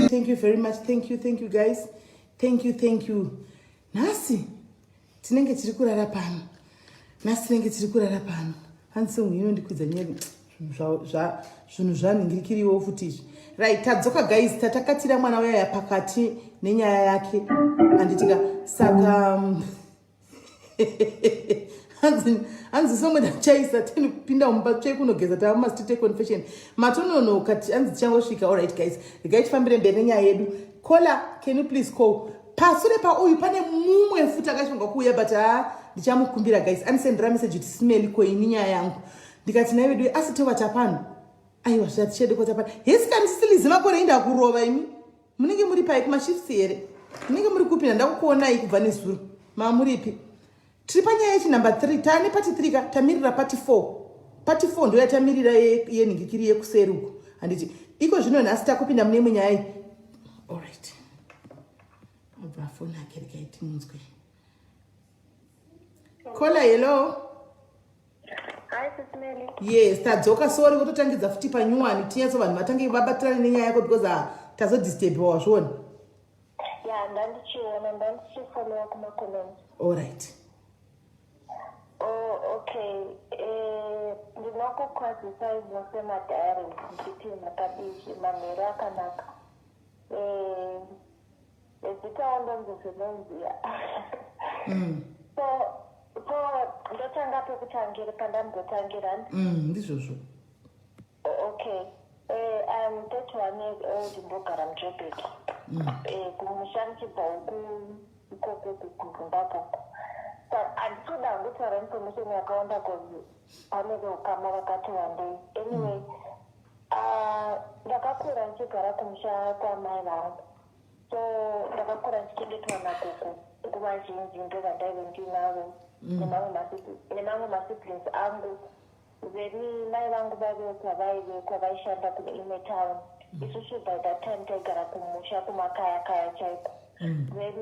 Thank you very much. Thank you, thank you guys. Thank you, thank you. Nhasi tinenge tiri kurara pano. Nhasi tinenge tiri kurara pano. Hanzi song inondikwidza nyeri zvinhu zvanhingirikiriwo futi izvi. Right, tadzoka guys, tatakatira mwana uyaya pakati nenyaya yake. Handitika saka hanzi somwe tachaisa tinopinda mumba tsve kunogeza tava mumastreet econfession matononoka hanzi tichangosvika. Alright guys, regai tifambire mberi nenyaya yedu. Caller, can you please call? Pasure pauyu pane mumwe futi akashonga kuuya, but ha, ndichamukumbira guys, andisendera message kuti simeli koini nyaya yangu. Ndikati nai vedu, asi tovata pano? Aiwa, zvatichede kuvata pano. Hesi kani sisilizi makore indakurova imi. Munenge muri pai? Kumashifts here? Munenge muri kupi? Ndandakukuonai kubva nezuro. Mamuripi? Tiri panyaya yechinumber 3. Taane part 3 ka, tamirira part 4. Part 4 ndo yatamirira yenhingikiri yekuseri uku, handiti? Iko zvino nhasi takupinda mune imwe nyaya iyi. Alright, abva afoni ake, regai timunzwe. Caller, hello. Hi, Sis Melly. Yes, tadzoka. Sorry, kutotangidza futi panyuwani, tinyatso vanhu vatange vabatirane nenyaya yako because ah, tazodisturbiwa, wazviona? Yeah, ndandichiona, ndandichifollowa kuma-comments. Alright. Oh, okay. Ndinokukwazisai mose madiaries, ndichiti makadii, manheru akanaka. Zitawo ndonzi Zvinonziya. So ndotanga pekutangira pandambotangira, hanti? Ndizvozvo. Okay. I'm 31 years old, ndogara muJoburg. Kumusha ndichibva uku ikoko kuZimbabwe. So handitoda hangu kutaura information yakawanda cause pane veukama vakati wandei. Anyway, ndakakura ndichigara kumusha kwamai vangu. So ndakakura ndichengetwa nagogo nguva zhinji, ndo vandaive ndinavo nemamwe masiblings angu. Then mai vangu vaive kwavaive kwavaishanda kune imwe town. Isusu by that time taigara kumusha kumakaya kaya chaiko. Then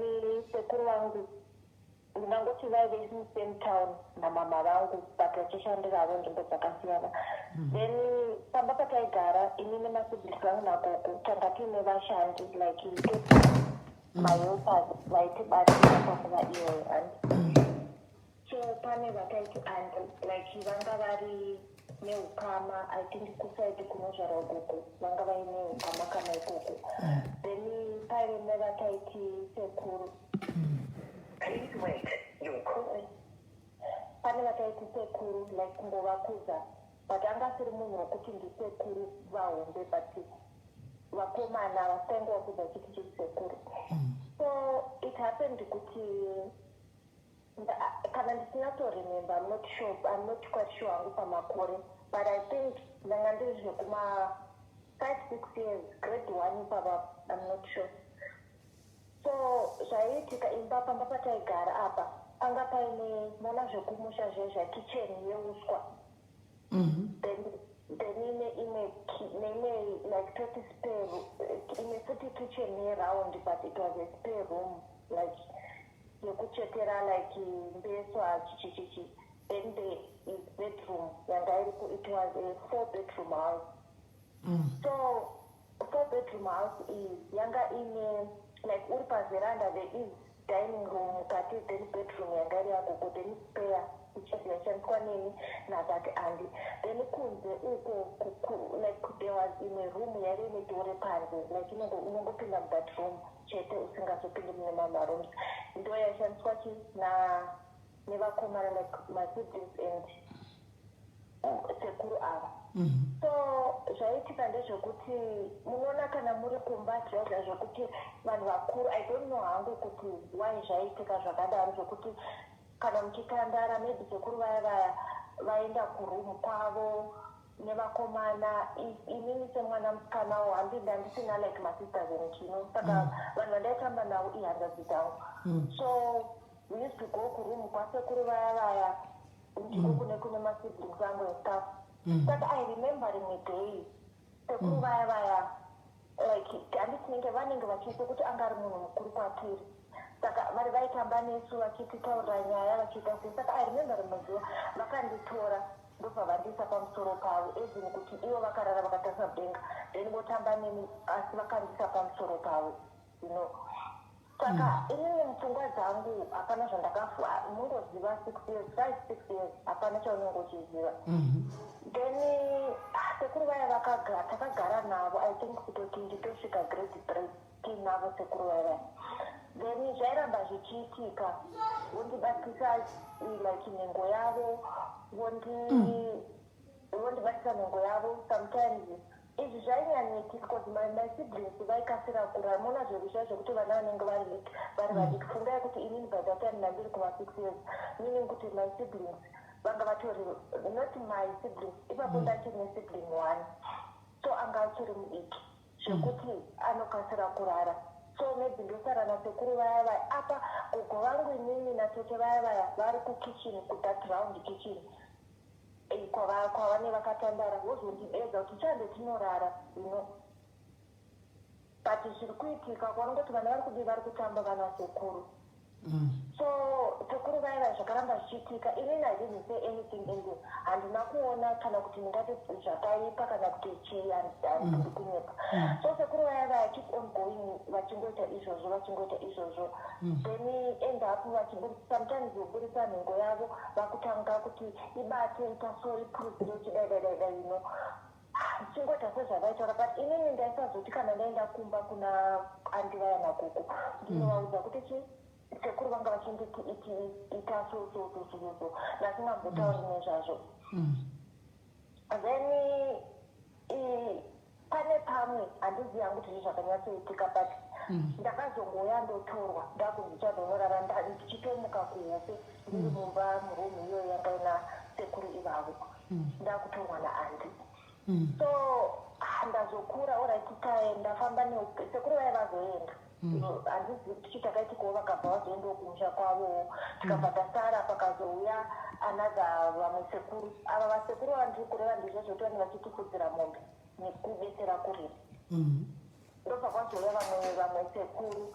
sekuru vangu ndingangoti vaive musame town namama vangu, but vachishandiravo nzvimbo dzakasiyana. Then pamba pataigara ini nemasiblings vangu nagogo, tanga tiine vashandi, like mahelpers vaitibatsira panguva iyoyo, and so pane vataiti aunty, like vanga vari neukama, I think kuside kunozvarwa gogo vanga vaine ukama kana ikoko. Then paive nevataiti sekuru. Please wait. Your call. Pane vataiti sekuru, like kungovakuza, but anga asiri munhu wekuti ndisekuru vahombe, but vakomana vasitaingovakuza chiti chiti sekuru. So it happened kuti kana ndichinyatoremember, I'm not sure, I'm not quite sure hangu pamakore, but I think ndanga ndiri zvekuma 5, 6 years, grade 1 ipapa, I'm not sure. So zvaiitika imba pamba pataigara apa panga paine mona zvekumusha zvezva kitchen yeuswa. Then ine imwe neimwe like toti spare, imwe futi kitchen yeround, but it was a spare room, like yekuchetera like mbeswa, chichichichi. Then the is bedroom yanga iriko. It was a four bedroom house. So four bedroom house iyi yanga ine like uri paveranda, there is dining room mukati, then bedroom yanga iri yagogo, then spare which is yaishandiswa neni nathat aunty. Then kunze uko like there was imwe room yaive ine door repanze, like unongopinda muthat room chete, usingazopindi mune mamwe marooms. Ndo yaishandiswa chi na nevakomana, like my siblings and sekuru ava. So zvaiitika ndezvekuti munoona kana muri kumba zvaizva zvekuti vanhu vakuru, I don't know hangu kuti why zvaiitika zvakadaro, zvekuti kana muchitandara, maybe sekuru vaya vaya vaenda kuroom kwavo nevakomana, inini semwana musikanawo handinda ndisina like masisters and chino, saka vanhu vandaitamba navo ihanzvadzi dzangu. So we used to go kuroom kwasekuru vaya vaya, ndiko kune masiblings angu and stuff. Saka I remember rimwe day sekuru vaya vaya, like handitinenge vanenge vachiise kuti anga ari munhu mukuru kwatiri, saka vari vaitamba nesu vachititaurira nyaya, vachiita sei. Saka I remember rimwe zuva vakanditora. Ndobva vandiisa pamusoro pavo, even kuti ivo vakarara vakatarisa mudenga, then votamba neni, asi vakandiisa pamusoro pavo. Saka inini mupfungwa dzangu hapana zvandakafu. Mungoziva 6 years, 5, 6 years, hapana chaunenge uchiziva. Then sekuru vaya vakagara, takagara navo, I think kutoti nditosvika grade 3 tiinavo sekuru vaya vaya. Then zvairamba zvichiitika, vondibatisa like nhengo yavo, vondibatisa nhengo yavo. Sometimes izvi zvainyanyoitika because my siblings vaikasira kura. Muna zveruzha zvekuti vana vanenge vari diki, vari vadiki. Fungai kuti inini by that time ndandiri kuma 6 years, meaning kuti my siblings vanga vatori, not my siblings ipapo, ndachiri nesibling one, so anga achiri mudiki zvekuti anokasira kurara. So maybe ndosara nasekuru vaya vaya. Apa gogo vangu inini natete vaya vaya vari kukitchen, kuthat round kitchen kwavane vakatandara. Vozondidedza kuti chande tinorara. But zviri kuitika kwanongoti vana vari kudii, vari kutamba vana sekuru. So sekuru vaya vaya, zvakaramba zvichiitika. Inini I didn't say anything and handina kuona kana kuti ndingati zvakaipa kana kuti chii, handiri kunyepa. So sekuru vaya vaya keep on going, vachingoita izvozvo, vachingoita izvozvo. Then end up sometimes voburisa nhengo yavo, vakutanga kuti ibate, ita so, ipuruzire, uchidai dai dai dai. Chingoita sezvavaitaura, but inini ndaisazoti kana ndaenda kumba kuna aunty vaya nagogo, ndinovaudza kuti chi sekuru vanga vachinditi iti ita so so so so so so. Ndasingambotauri nezvazvo. Then pane pamwe, handizivi hangu kuti zvii zvakanyatsoitika, but ndakazongouya ndotorwa, ndakunzi chandonorara. Ndichitomuka kuhope ndiri mumba, murumu iyoyo yanga ina sekuru ivavo, ndakutorwa naaunty. So ndazokura, alright, ndafamba sekuru vaya vazoenda. Handizivi kuti chii chakaitikawo, vakabva vazoendawo kumusha kwavowo, tikabva tasara. Pakazouya another vamwe sekuru. Ava vasekuru vandiri kureva ndizvo zvekuti vanenge vachitifudzira mombe nekubetsera kurima. Ndobva kwazouya vamwe sekuru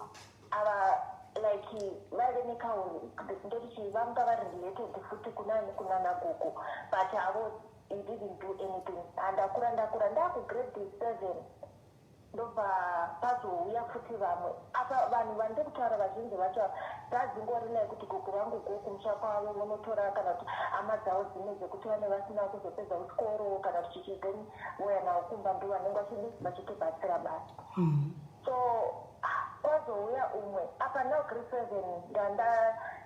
ava, like vaive nekauni, ndoti chii, vanga vari related futi kunani, kunana gogo, but havo he didn't do anything. Handakura, ndakura, ndakugrade 7, ndobva pazouya futi vamwe. Apa vanhu vandiri kutaura vazhinji vacho dzadzingori like kuti gogo vangu go kumusha kwavo vonotora, kana kuti hama dzavo dzimwe dzekuti vane vasina kuzopedza kuchikoro kana kuti chichi, then voya navo kumba, ndo vanenge vachidi vachitibatsira basa. So kwazouya umwe apa now grade 7,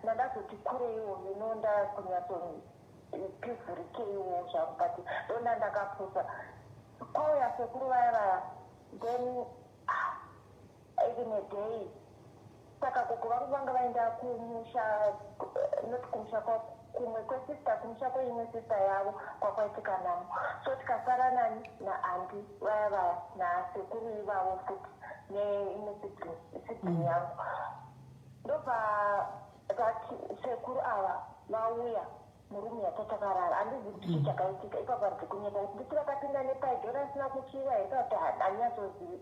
ndandazoti kureiwo, ndakunyatsopivhurikeiwo zvangu, but ndonda ndakapusa. Kwauya sekuru vaya vaya. Then even a day, saka gogo vangu vanga vaenda kumusha, not kumusha, kumwe kwesister, kumusha kweimwe sister yavo kwakwaitika namo. So tikasara nani, naaunty vaya vaya, nasekuru ivavo futi, neimwe sibling yangu. Ndobva vati sekuru ava vauya murumu yatatakarara. Handizivi kuti chii chakaitika ipapo, handiri kunyepa kuti nditi vakapinda nepaidhora risina kuchiva here kana kuti handinyatsozivi.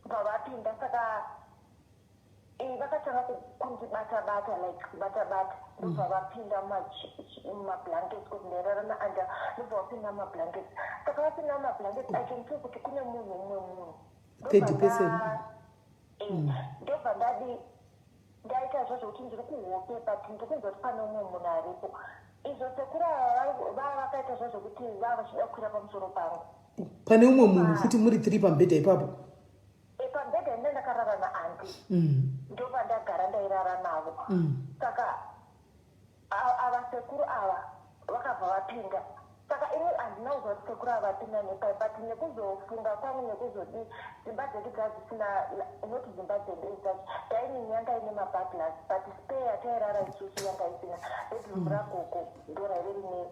Pavapinda, saka vakatanga kundibata bata, like kubata bata. Ndobva vapinda mumablankets, kuti ndairara naaunty. Ndobva vapinda mumablankets. Saka vapinda mumablankets, I can feel kuti kune munhu, umwe munhu. Third person. Ndobva ndadi ndaita zvozvo kuti ndiri kuhope, but ndiri kunzwa kuti pane umwe munhu aripo. Izvo sekuru ava vava vakaita zvozvokuti vava vachida kukwira pamusoro pangu. Pane umwe munhu futi, muri three pamubhedha ipapo? Pamubhedha inde ndakarara naaunty. Ndobva ndagara ndairara navo. Saka ava sekuru ava vakabva vapinda. Saka ini handina kuziva kuti sekuru ava vapinda nepai, but nekuzofunga kwangu nekuzodi, dzimba dzedu dzadzisina, not dzimba dzedu dzacho, dining yanga ine maburglars, but spare yatairara isusu yanga isina. Bedroom ragogo ndo raive rine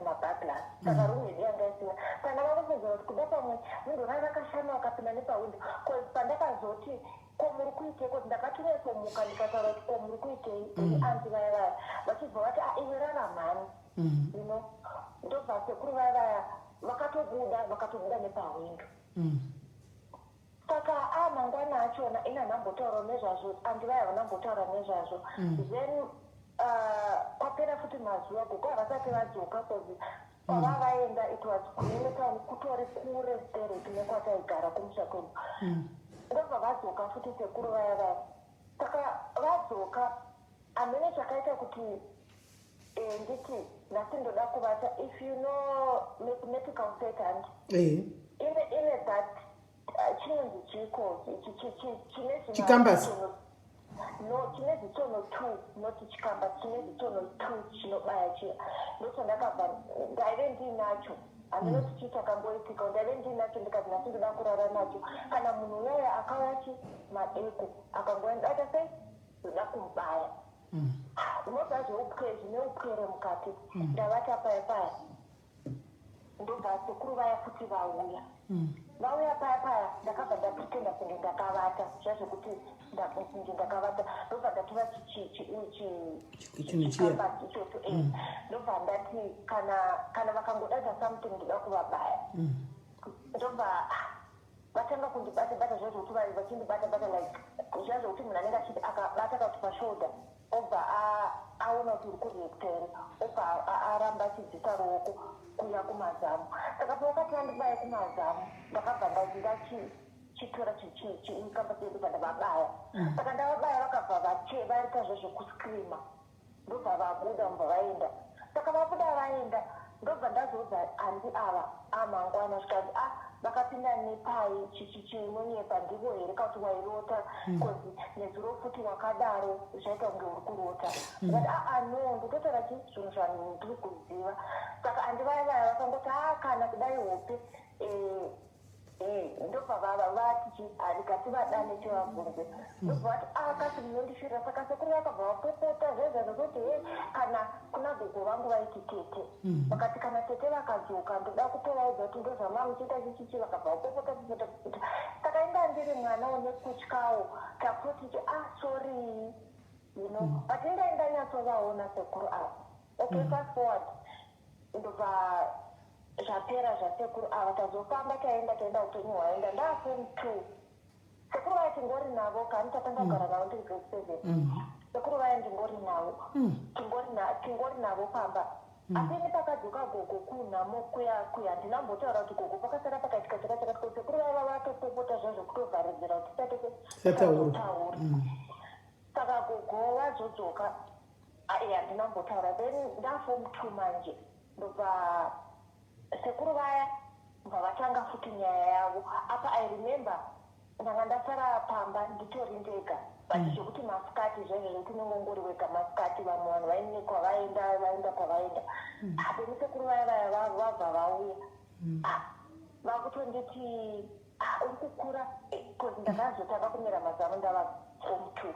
maburglars, saka room yedu yanga isina. Saka ndavakufunzira kuti kuda pamwe windo raiva rakashama, vakapinda nepawindo, cause pandakazoti, "Ko muri kuitei?" Cause ndakatonyatsomuka ndikataura kuti, "Ko muri kuitei?" Then aunty vaya vaya vachibva vati, "Ah, iwe rara mhani." Ndobva sekuru vaya vaya vakatobuda nepawindo. Saka mangwana achona ina handambotaura nezvazvo, aunty vaya vanambotaura nezvazvo. Then Kwapera futi mazuva, gogo havasati vadzoka, 'cause kwava vaenda it was Gweru town, kutori kure stereki nekwataigara kumusha kwedu. Ndobva vadzoka futi sekuru vaya vaya. Saka vadzoka, hamene chakaita kuti nditi nhasi ndoda kuvata. If you know mathematical set, hand ine that chinonzi chiko chine Chikambasi. No, chine zitsono two, not chikamba, chine zitsono two chinobaya chiya. Ndochandakabva ndaive ndinacho. Handinoti chii chakamboitika, ndaive ndinacho. Ndikati nhasi ndoda kurara nacho. Kana munhu uyaya akauya chi madeko akangoenda, ndaita sei, ndoda kumubaya. Unobva zveupwere, zvine upwere mukati. Ndavata paya paya, ndobva sekuru vaya futi vauya. Vauya paya paya, ndakabva ndapretenda kunge ndakavata, zvazvekuti kunge ndakavata. Ndobva ndatora Chinhu chiya. chikambasi ichocho, ndobva ndati kana vakangodaita something, ndoda kuvabaya. Ndobva vatanga kundibata bata, zvazvokuti vachindibata bata like zvazvokuti munhu anenge achiti akabata kati pashoulder, obva aona kuti uri kureacta here, obva aramba achidzisa ruoko kuya kumazamu. Saka pavakati vandibaya kumazamu, ndakabva ndachitora chikamba chedu, ndobva ndavabaya. Saka ndavabaya, vakabva vaita zvezvekuscreama, ndobva vabuda, mubva vaenda. Saka vabuda vaenda, ndobva ndazoudza handi ava amangwana, zvikanzi, "A, vakapinda nepai? Chinonyepa ndivo here kana kuti wairota? 'Cause nezuro futi wakadaro, zvaita kunge uri kurota." Ndikati, "Aa, no, ndototaura chi zvinhu zvandiri kuziva." Saka handivaya vaya vakangoti, "A, kana kudai hope." Ndobva vati chi handikati vadane tivabvunze. Ndobva vati, "A, kasi munondifirira." Saka sekuru vakabva vapopota zvezvo zvokuti he, kana kuna gogo vangu vaiti tete, vakati kana tete vakadzoka, ndoda kutovaudza kuti ndozvamamuchiita chichichi. Vakabva vapopota popota popota. Saka inga ndiri mwana une kutyawo, takutoti, "Ah, sorry," but ingai ndanyatsovaona sekuru ava. Okay, fast forward, ndobva zvapera zvasekuru ava. Tazofamba, taenda, taenda, upenyu hwaenda. Ndaform 2, sekuru vaya tingori navo kani. Tatanga kugara navo ndiri grade 7. Sekuru vaya ndingori navo, tingori navo pamba. Asi ini pakadzoka gogo kunhamo kuya kuya, handinambotaura kuti gogo pakasara pakaitika chakati chakati, kuti sekuru vaiva vatopopota zvazvo kutovharidzira kuti Tisataura. Tisataura. Saka gogo vazodzoka, handinambotaura. Then ndaform 2 manje, ndobva sekuru vaya bva vatanga futi nyaya yavo. Apa I remember ndanga ndasara pamba nditori ndega, but zvekuti masikati zvaizvo zvekuti unongongori wega masikati, vamwe vanhu vaine kwavaenda, vaenda kwavaenda. Then sekuru vaya vaya vabva vauya. Ah, vakutonditi, "Ah, uri kukura," 'cause ndakazotanga kumera mazamu ndava form 2,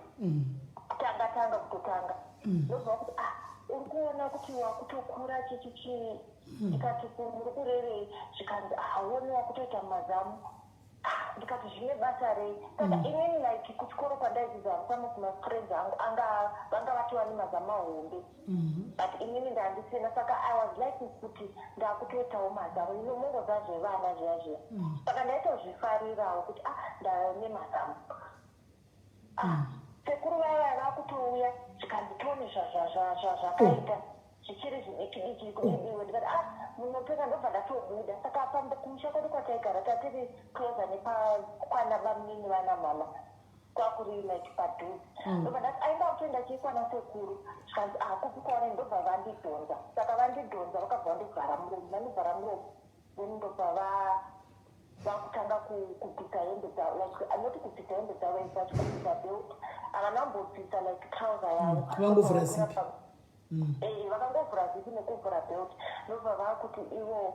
tanga tanga kutotanga. Ndobva kuti, "Ah, uri kuona kuti wakutokura chichichi." Ndikati, "Muri kurevei?" Zvikanzi, "Hauoni wakutoita mazamu?" Ah, ndikati, "Zvine basa rei?" Saka inini like kuchikoro kwandaidzidza, some of my friends angu anga vanga vatova nemazamu mahombe, but inini ndandisina. Saka I was like kuti ndakutoitawo mazamu ino, mongoza zvevana zviya zviya. Saka ndaitozvifarirawo kuti, ah, ndane mazamu. Ah, sekuru vaya vakutouya, zvikanzi, "Tone zvakaita zvichiri zvidiki diki kudidiwe." Ndikati, "Ah, munopfeka." Ndobva ndatobuda. Saka pamba kumusha kwedu kwataigara, tatiri closer nepakwana bamunini vana mama, kwakuri like padhuze. Ndobva ndati, "Aenda kutoenda chiikwana sekuru." Zvikanzi, "Ah, kupi kwaone?" Ndobva vandidhonza. Saka vandidhonza, vakabva vandivhara muromo. Vandivhara muromo, then ndobva vakutanga kubvisa hembe dzavo, like not kubvisa hembe dzavo as such, kubvisa belt. Havana kumbobvisa like trouser yavo. Vangovhura zipi. Vakangovhura zipi nekuvhura belt. Ndobva vakuti ivo,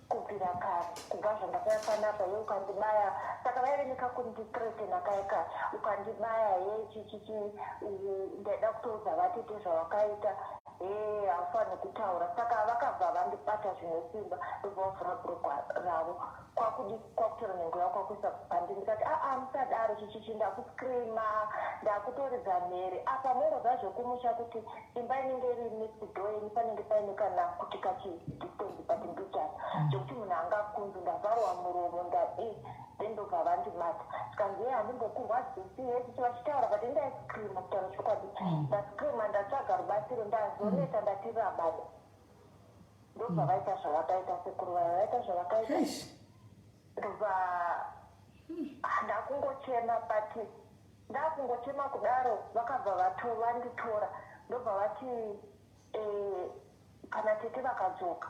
"Kubvira kare, kubva zvandakauya panapa, ye ukandibaya," saka vaive nekakundithreatena kaya, "Ukandibaya, ye chichichi, ndaida kutoudza vatete zvawakaita. He, haufaniri kutaura." Saka vakabva vandibata zvine simba, ndobva vavhura bhurugwa ravo, kwakudi kwakutora nhengo yavo, kwakuisa pandiri. Ndikati, "Aa, musadaro chichichi." Ndakuscreama, ndakutoridza mhere. Apa mongoziva zvekumusha kuti imba inenge iri next door yenyu panenge paine kana kuti kachidistance, but mbijana zvekuti munhu angakunzi ndavharwa muromo, ndadii. Then ndobva Ndobva vandibata, zvikanzi, "Ye, handimbokurwadzisi yetichi." Vachitaura, but ndaiscreama. Kutaura chokwadi, ndascreama, ndatsvaga rubatsiro, ndazoneta, ndati rabada. Ndobva vaita zvavakaita, sekuru vaya vaita zvavakaita. Ndobva ndakungochema, but ndakungochema kudaro, vakabva vanditora, ndobva vati, "Kana tete vakadzoka,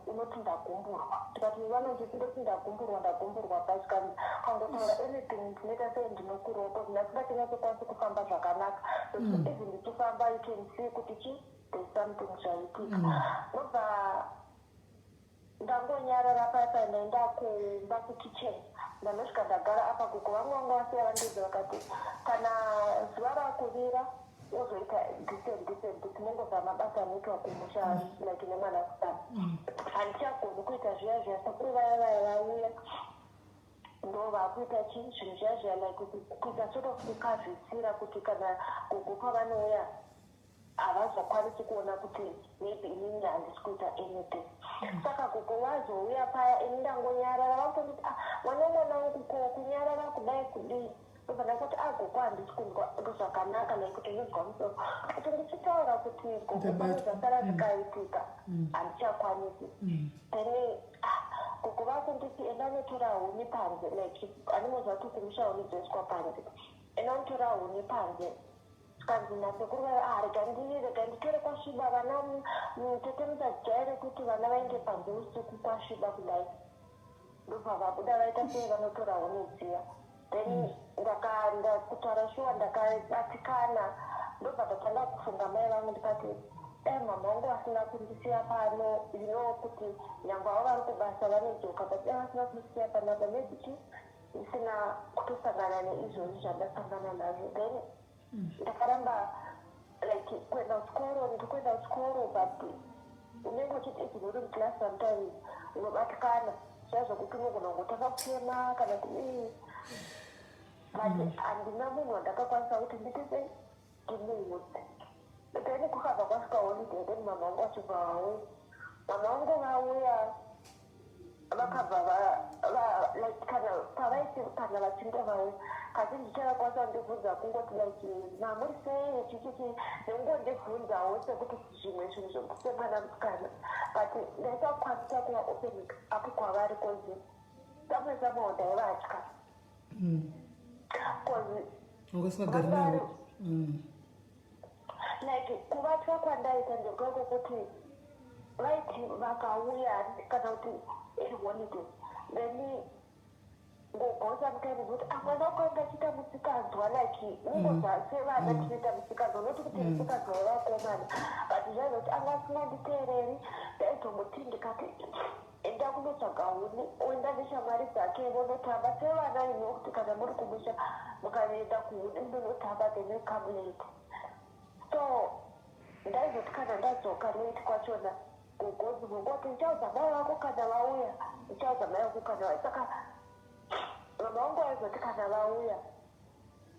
unoti ndagumburwa." Tikati, "Vanonditi ndoti ndagumburwa, ndagumburwa pachikanzi kangotaura anything, ndinoita sei, ndinokurwa," because ndasingachanyatsokwanisi kufamba zvakanaka. Even ndichifamba, you can see kuti chi there's something zvaitika. Ndobva ndangonyarara paipai, ndaenda kumba, kukitchen. Ndanosvika, ndagara apa. Gogo vangu vanga vasiya vandiudza, vakati, "Kana zuva rakuvira, wozoita this and this and this, mongozva mabasa anoitwa kumusha, like nemwanasikana." Handichagoni kuita zviya zviya. Sekuru vaya vaya vauya, ndo vakuita chi zvinhu zviya zviya, like kuita sort of kukavhisira kuti kana gogo pavanouya, havazokwanisi kuona kuti maybe inini handisi kuita anything. Saka gogo vazouya paya, ini ndangonyarara. Vakutonditi, "Ah, mwana womwana wangu, ko kunyarara kudai kudii?" Ndobva ndakati, "A gogo, handisi kunzwa zvakanaka, like kuti ndinzwa musoro." Kuti ndichitaura kuti gogo, pane zvasara zvikaitika, handichakwanisi. Then gogo vakunditi, "Enda unotora huni panze." Like, andimoziva kuti kumusha huni dzoiswa panze. "Enda unotora huni panze." Zvikanzi nasekuru vaya, "Ah, rega nditore, kwasviba. Vana tete musajaire kuti vana vaende panze usiku kwasviba kudai." Ndobva vabuda, vaita sei, vanotora huni dziya. Then kutaura shuwa, ndakabatikana. Ndobva ndatanga kufunga mai vangu, ndikati, dai mama vangu vasina kundisiya pano, kuti nyange avo vari kubasa vanodzoka, but dai vasina kundisiya panapa, maybe chi ndisina kutosangana neizvozvi zvandasangana nazvo. Then ndakaramba like kuenda kuchikoro. Ndiri kuenda kuchikoro, but unenge uchiti even uri muclass, sometimes unobatikana zviya zvokuti unogona kungotanga kuchema kana kudii, but handina munhu wandakakwanisa kuti nditi sei, ndimuudze. Then kukabva kwasvika holiday, then mama vangu vachibva vauya. Mama vangu vauya, vakabva like kana pavaiti, kana vachinge vauya, kazhinji chavakwanisa kundibvunza kungoti like, "Mamuri sei?" Chichichi, nekungondibvunzawo sekuti zvimwe zvinhu zvokuti semwana musikana, but ndaisakwanisa kuva open up kwavari, 'cause samwe samwewo ndaivatya, 'cause Wanga usingagari navo. Like kuvatya kwandaita ndekwekokuti vaiti vakauya, kana kuti iri holiday, then gogo sometimes kuti, "Ah, mwana wako anga achiita musikanzwa." Like ungonzwa sevana tinoita musikanzwa, noti kuti musikanzwa wevakomana, but zvaizoti anga asinganditeereri. Ndaizomuti ndikati, "Enda kunotsvaga huni," oenda neshamwari dzake, vonotamba sevana ino, kuti kana muri kumusha, mukaenda kuhuni munonotamba, then you come late. So ndaizoti kana ndadzoka late kwachona, gogo ngoti, "Ndichaudza mai vako kana vauya, ndichaudza mai vako kana vauya." Saka mama vangu vaizoti kana vauya,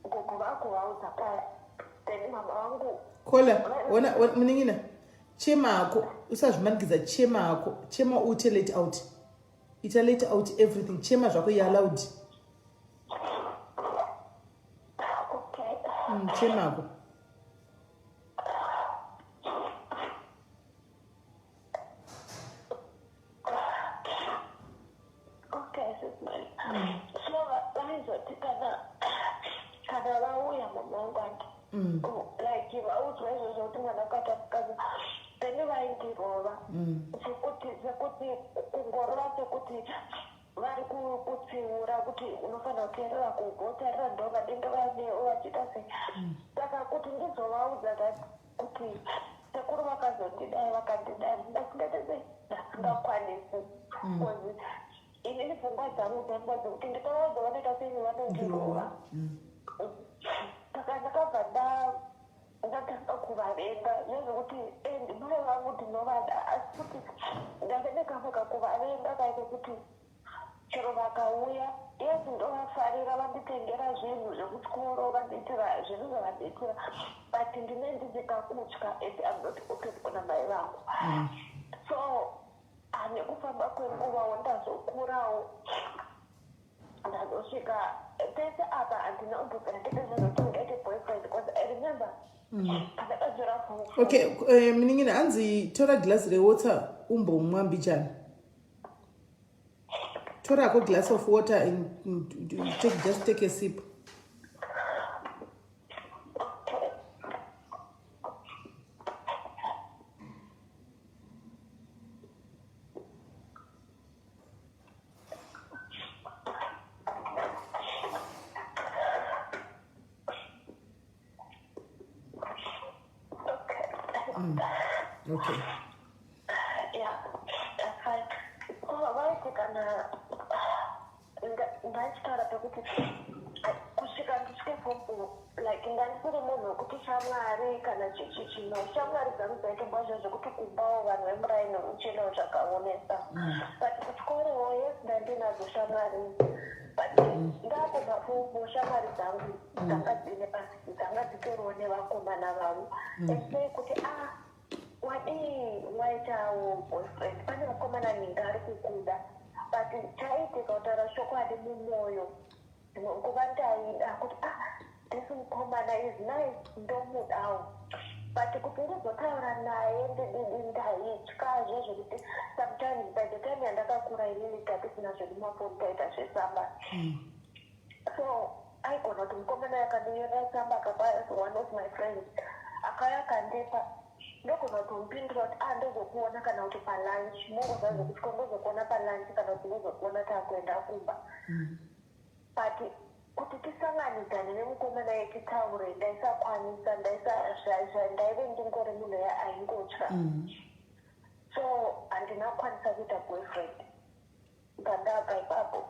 gogo vako vaudza paya, then mama vangu Kola, ona munin'ina, chema hako, usazvimanikidza. Chema hako, chema, uite let out, ita let out everything. Chema zvako, you allowed. Okay. Chema hako. Okay, sis Mali. So vaizoti kana vauya mama vangu, andi like vaudzwa izvozvo kuti mwana wakaita, then vaindirova sekuti kungorova, sekuti vari kutsiura kuti unofanira kuteerera gogo, tarira, ndo vanenge vanewo vachiita sei. Saka kuti ndizovaudza that kuti sekuru vakazondidai, vakandidai, ndasingaite sei, ndasingakwanisi, because inini pfungwa dzangu dzanga dzekuti ndikavaudza vanoita sei, vanondirova. Saka ndakabva ndatanga kuvavenga nezvekuti and mai vangu ndinovada, asi kuti ndave nekamwe kakuvavenga kaite kuti chero vakauya, yes, ndovafarira, vanditengera zvinhu zvekuchikoro, vandiitira zvinhu zvavandiitira, but ndine ndizikakutya and I'm not open kuna mai vangu. So nekufamba kwenguvawo, ndazokurawo. Ndakazosvika pese apa, handina kumbobvira ndikazozoti ndingaite boyfriend, because I remember pandakanyora form four. Okay, munin'ina, hanzi tora glass rewater umbomwa mbijana. Torako glass of water and take, just take a sip. Okay. Okay. Okay. Yeah, that's fine. Oh, vaiti kana ndachitaura pekuti kusvika ndisvike form, like ndandisiri munhu wekuti shamwari kana chichi chino, shamwari dzangu dzaitomba zvo zvekuti kumbawo vanhu vemuraini ucheno zvakaonesa, but kuchikorowo, yes, ndandinadzo shamwari, but ndakubva form, shamwari dzangu dzanga dzine dzanga dzitoriwo nevakomana vavo and say kuti, "Ah, wadii waitawo boyfriend? Pane mukomana ninga ari kukuda." But chaitika, kutaura chokwadi, mumwoyo dzimwe nguva ndaida kuti, "Ah, this mukomana is nice, ndomudawo," but kuti ndizotaura naye ndididi, ndaitya zvekuti sometimes by the time yandakakura inini tatisina zvedu mafoni, taita zvetsamba. So aigona kuti mukomana akandinyorera tsamba, akapa one of my friends, akauya akandipa, ndogona kutomupindura kuti, "Ah, ndozokuona," kana kuti palunch, mongoziva zvekuti ko ndozokuona palunch kana kuti ndozokuona takuenda kumba. But kuti tisanganidzane nemukomana yetitaure, ndaisakwanisa. Ndaive ndingori munhu aingotya. So handina kukwanisa kuita boyfriend ndandabva ipapo.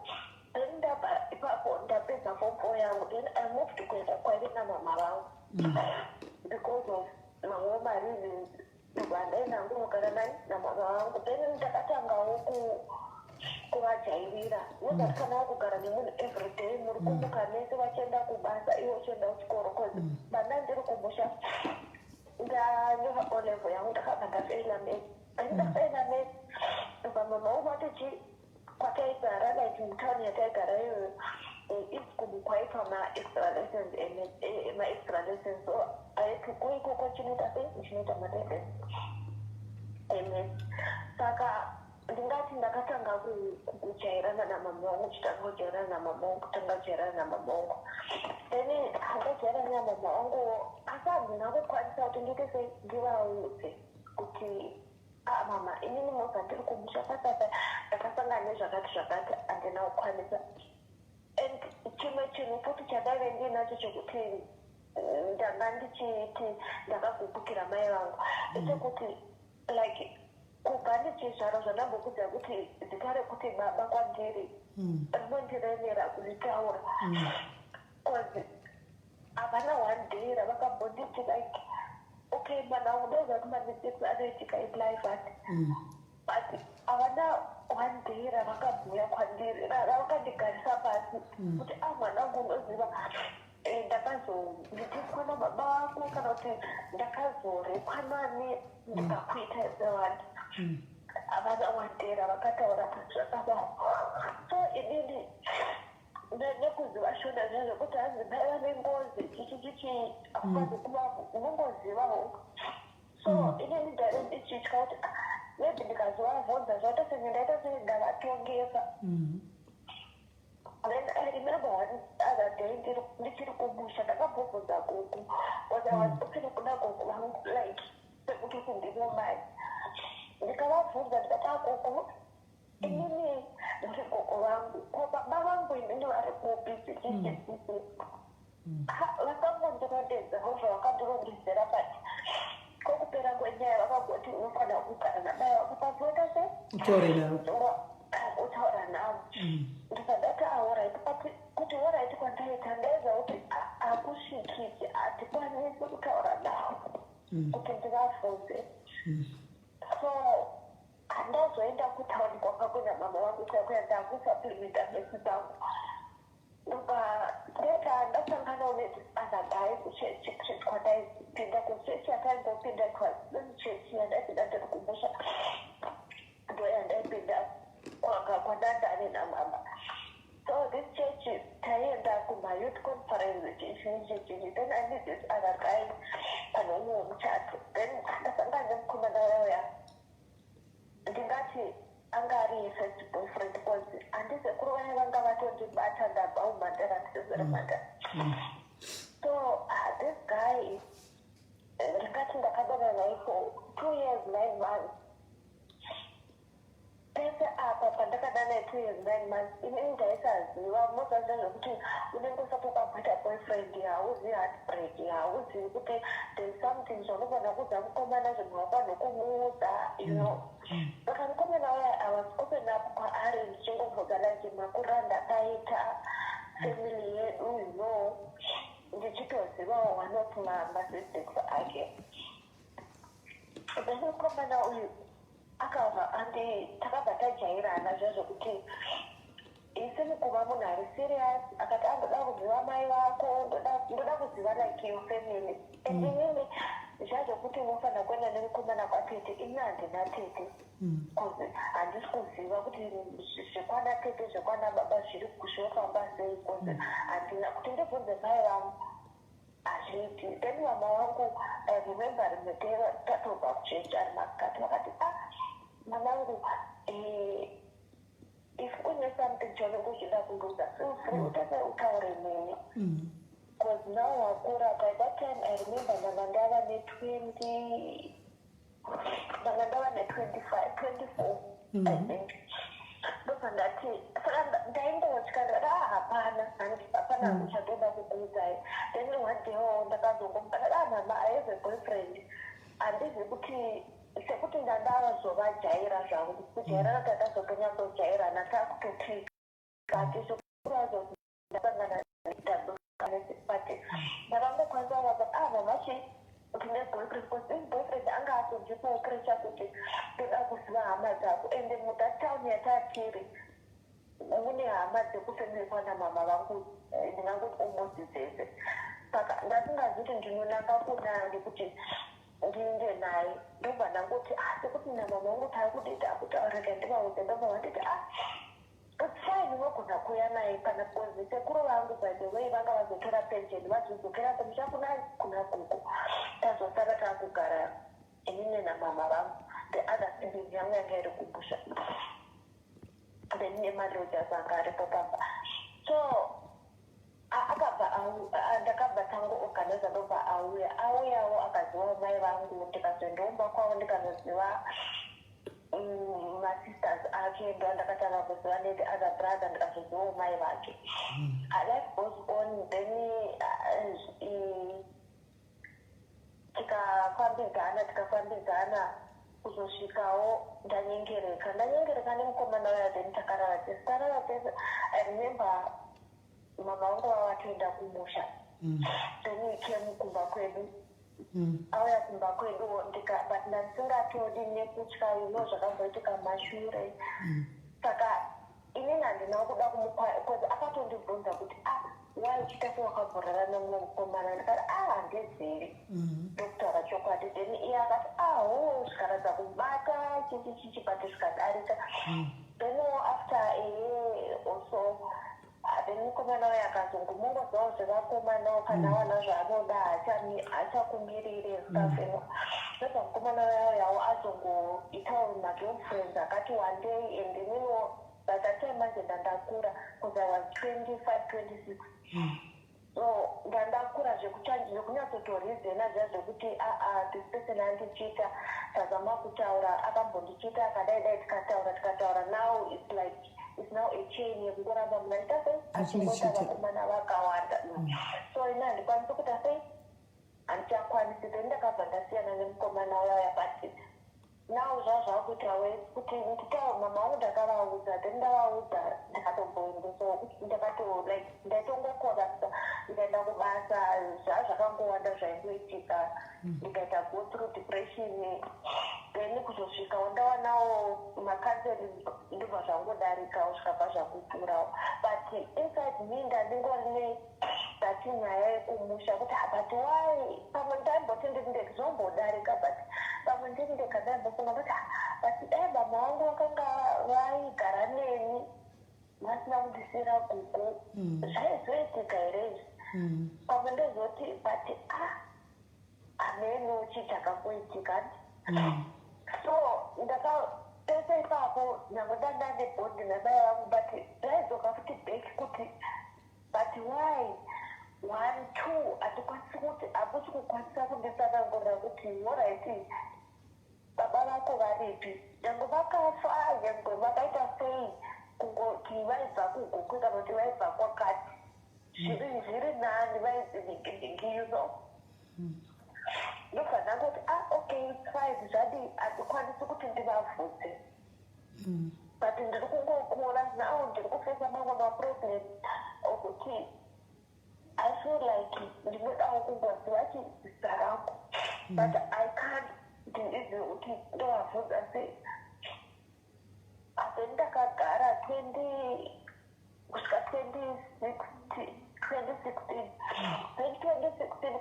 Then ndabva ipapo, ndapedza form four yangu, then I moved kuenda kwaive namama vangu because of mamwewo mareasons. Ndobva ndaenda kunogara nani, namama vangu. Then ndakatangawo kuvajairira nozati kana wakugara nemunhu everyday, muri kumuka mese, vachienda kubasa, iwe uchienda kuchikoro, cause vana ndiri kumusha, ndanyora O level yangu, ndakabva ndafeila maths. And ndafeila maths, ndobva mama vangu vatochi kwataigara, like mutauni yataigara iyoyo, ischool kwaitwa maextra lessons, maextra lessons. So aiti kuikoko chinoita sei, chinoita malessons emaths. Saka ndingati ndakatanga kujairana namama vangu, chitanga kujairana namama vangu, kutanga kujairana namama vangu. Then handajairana namama vangu, asi handina kukwanisa kuti ndiite sei, ndivaudze kuti, "Ah, mama, inini movha ndiri kumusha pasapa, ndakasangana nezvakati zvakati." Handina kukwanisa. And chimwe chinhu futi chandaive ndinacho chekuti ndanga ndichiti ndakagupukira mai vangu ndechekuti, like, kubva ndichizvarwa, zvandambokudza kuti zita rekuti baba kwandiri rinondiremera kuritaura, cause havana one day ravakambonditi like, "Okay, mwana wangu, ndoziva kuti mamistakes anoitika in life," but havana one day ravakabhuya kwandiri, ravakandigarisa pasi kuti, "A, mwana wangu, unoziva, ndakazonditiswa nababa vako," kana kuti, "Ndakazorekwa nani ndikakuita sewani." Havana one day ravakataura zvakadaro. So inini nekuziva shona zviya zvekuti hanzi mai vane ngozi, chichi chichi, haukwanisi kuva unongozivawo. So inini ndaive ndichitya kuti, ah, maybe ndikazovabvunza zvaita senge ndaita senge ndavatongesa. Then I remember one other day ndichiri kumusha, ndakambobvunza gogo, because I was open kuna gogo vangu, like sekuti kuti ndimo mai. Ndikavabvunza ndikati, "Agogo, inini ndiri gogo vangu, ko baba vangu inini vari kupi?" Chichichichichi, vakangondirondedza vobva vakandirondedzera, but kokupera kwenyaya vakangoti, "Unofanira kugara namai vako pazoita se Utaure navo. Utaura navo." Ndikadati, "Alright." But kuti alright kwandaita, ndaiziva kuti hakusvikiki, hatikwanisi kutaura navo kuti ndivabvunze. So handazoenda kutauni kwanga kuna mama vangu kuya kuya, ndakusupplementa maths dzangu. Ndobva ndeta ndasanganawo nethe other guy kuchechi kwandaipinda, kuchechi yataimbopinda, chechi yandaipinda ndiri kumusha, ndo yandaipinda kwanga kwandandane namama. So this church Mayouth conference, chichichichichi. Then I meet this other guy pane umwe wemuchato. Then ndasangana nemukomana uya, ndingati anga ari first boyfriend, because handisekuru vaya vanga vatondibata ndabva umhandara, ndisizere mhandara. So this guy, ndingati ndakadana naye for 2 years 9 months. Pese apa pandakadana naye 2 years 9 months, inini ndaisaziva. Munoziva zvekuti unenge usati wakamboita boyfriend, hauzivi heartbreak, hauzivi kuti there's something zvaunogona kuudza mukomana, zvinhu wakwanhu kumuudza. Saka mukomana uya, I was open up kwaari, ndichingobvunza like makuriro andakaita, family yedu, ndichitozivawo one of masiblings ake. Then mukomana uyu akabva andi, takabva tajairana zviya zvokuti isi mukuva munhu ari serious. Akati andoda kuziva mai vako, ndoda kuziva like your family. And inini zviya zvokuti unofanira kuenda nemukomana kwatete, ini handina tete, because handisi kuziva kuti zvekwana tete, zvekwana baba zviri zvinofamba sei, because handina kuti ndibvunze mai vangu, hazviiti. Then mama vangu, I remember rimwe day tatobva kuchechi ari masikati, vakati, "Ah, mwanangu, if une something chaunenge uchida kundiudza, feel free, utase utaure neni, because now wakura." By that time, I remember ndanga ndava ne20, ndanga ndava ne25, 24, I think. Ndobva ndati, saka ndaingotya, ndikati, "Ah, hapana, hapana hangu chandoda kukuudzai." Then one day wo ndakazongomupa, ndati, "Ah, mama, I have a boyfriend." Handizi kuti sekuti ndandazovajaira zvangu, kujairana takazotonyasojairana, takutoti kati sokurazo ndasangana, but ndakangokwanisa kuvati, "Ah, mama, chi ndine boyfriend," because this boyfriend anga atondipawo pressure kuti ndoda kuziva hama dzako. And muthat town yatatiri mune hama dzekufamily kwana mama vangu, ndingangoti almost dzese. Saka ndasingazi kuti ndinonanga kunani kuti ndiinde naye. Ndobva ndangoti, ah, sekuti namama vangu taakudii, takutaurika, ndivaudze. Ndobva vanditi, "Ah, it's fine, unogona kuuya naye pana," because sekuru vangu, by the way, vanga vazotora pension, vazodzokera kumusha kuna gugu. Tazosara taakugara inini namama vangu. The other sibling yangu yanga iri kumusha, then nemalodgers anga aripo pamba. So akabva ndakabva tangoorganiza, ndobva auya. Auyawo akazivawo mai vangu, ndikazoendaumba kwavo, ndikanoziva masisters ake. Ndo ndakatanga kuziva nethe other brother, ndikazozivawo mai vake. Life goes on. Then tikafambidzana, tikafambidzana kuzosvikawo ndanyengereka, ndanyengereka nemukomana uya. Then takarara tese, tarara tese. I remember mama vangu vava vatoenda kumusha. Then he came kumba kwedu. Auya kumba kwedu ndika, but ndandisingatodi nekutya zvakamboitika mashure. Saka inini handina kuda kumupa, because akatondibvunza kuti, "Ah, why uchiita sewakabhorera nemumwe mukomana?" Ndikati, "Ah, handizivi, ndokutaura chokwadi." Then iye akati, "Ah, ho," zvikaratidza kubata chichi chichi, but zvikadarika. Then after a year or so, then mukomana uyo akazongomungozivawo zvevakomanawo, kana awana zvaanoda haachakumiriri stuff. Ndobva mukomana uyo yawo azongoitawo magirlfriends akati one day. And ininiwo by that time manje ndandakura, because I was 25, 26. So ndandakura zvekunyatsotorizena zviya zvekuti, aa, this person andichita, tazama kutaura, akambondichita akadai dai, tikataura, tikataura. Now it's like it's now a chain yekungoramba munhu achiita sei, achingoita vakomana vakawanda. So ini handikwanisi kuita sei, handichakwanisi. Then ndakabva ndasiyana nemukomana uyaya. But now zvazvakuita we kuti nditaura mama vangu, ndakavaudza. Then ndavaudza, ndakatomboendesawo kuti ndakato like ndaitongokorapsa, ndikaenda kubasa, zvazvakangowanda zvaingoitika. Ndikaita go through depression. Then kuzosvikawo ndawanawo macounseling, ndobva zvangodarikawo, zvikabva zvakupurawo. But inside me ndandingori nethat nyaya yekumusha kuti, ah, but why? Pamwe ndaimboti ndiri ndega zvinombodarika, but pamwe ndiri ndega ndaimbofunga kuti, ah, but dai mama vangu vakanga vaigara neni, vasina kundisiyira gugu, zvaizoitika here? Pamwe ndozoti, but ah, hameno chii chakakuitika. So ndaka pese ipapo, nyange ndandane bond namai vangu, but ndaidzoka futi back kuti, but why? One, two, handikwanisi kuti, hamusi kukwanisa kunditsanangurira kuti, alright, baba vako varipi? Nyange vakafa, nyange vakaita sei, kungoti vaibva kuGokwe kana kuti vaibva kwakati, zviri nani vainzi. Ndobva ndangoti, ah, okay, it's fine, zvadi handikwanisi kuti ndivabvunze, but ndiri kungokura now, ndiri kufesa mamwe maproblem okuti I feel like ndinodawo kungoziva chizita rangu, but I can't. Ndindizive kuti ndovabvunza sei. Asi ndakagara 20 kusvika 2016. Then 2016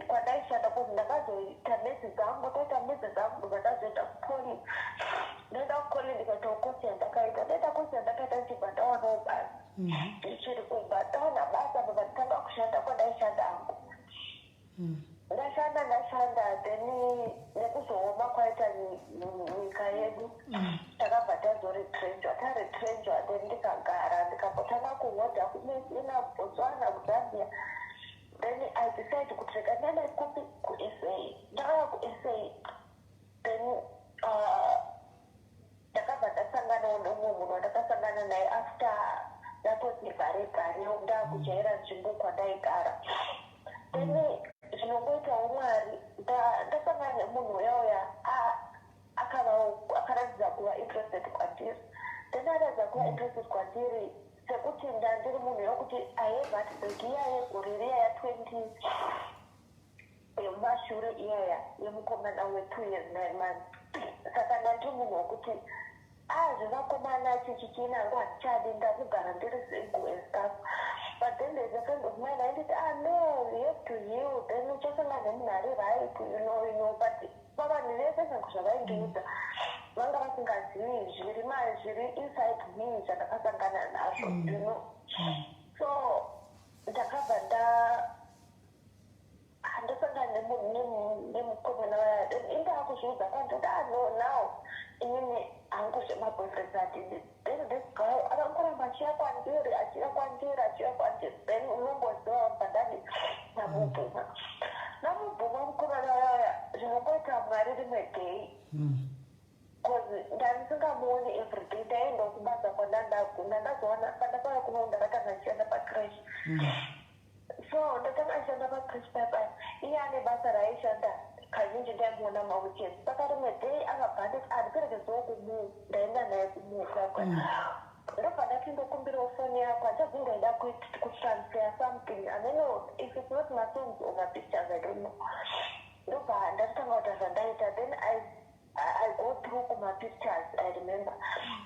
kwandaishanda, kuti ndakazoita mezi dzangu, ndaita mezi dzangu, ndakazoenda kupoly. Ndaenda kupoly, ndikaitawo kosi yandakaita. Ndaita kosi yandakaita, ndichibva ndawanawo basa. Ndichiri kumba, ndawana basa, baba, nditanga kushanda kwandaishanda hangu. Ndashanda, ndashanda, then nekuzooma kwaita nyika yedu, takabva tazoretrenchwa. Taretrenchwa, then ndikagara, ndikambotanga kuhodha kuMesina, Botswana, kuZambia. Then I decide kuti rega ndiende kupi? KuSA. Ndakauya kuSA, then ndakabva ndasanganawo nemumwe munhu wandakasangana naye after ndatoti gare gare, ndakujaira nzvimbo kwandaigara. Then zvinongoitawo Mwari, ndasangana nemunhu uya uya, akavawo akaratidza kuva interested kwandiri. Then aratidza kuva interested kwandiri, sekuti ndandiri munhu yokuti I have heartbreak iya yegore riya ya20 yemumashure iyaya yemukomana we2 years 9 months. Saka ndandiri munhu wekuti, ah, zvevakomana chichi chinangu handichadi, ndakugara ndiri single and stuff. But then there's a friend of mine ainditi, ah, no, you have to heal, then uchasangana nemunhu ari right. But pavanhu vese, zvangu zvavaindiudza, vanga vasingazivi zviri zviri inside me, zvandakasangana nazvo. So ndakabva nda handasangana nemukomana waya. Then indakuzviudza kwandoti, ah, no, now inini hangu zvemaboyfriends handidi. Then this guy akangoramba achiya kwandiri, achiya kwandiri, achiya kwandiri. Then unongoziva, bva ndadi ndamubvuma, ndamubvuma mukomana waya. Zvinongoita Mwari, rimwe day, because ndandisingamuoni everyday, ndaienda kubasa kwandandagunda. Ndazoona pandakauya kuno, ndakatanga ndichienda pacreche. So ndatanga ndichienda pacreche paipai, iye ane basa raaishanda, kazhinji ndaimuona maweekends. Saka rimwe day akabva anditi andiperekedzewo kumall. Ndaenda naye kumall kwakwe. Ndobva ndati, ndokumbirawo foni yako, hachabvi ndaida kutransfer something. I don't know if it's not masongs or mapictures, I don't know. Ndobva ndatotanga kuita zvandaita. Then I go through kumapictures, I remember.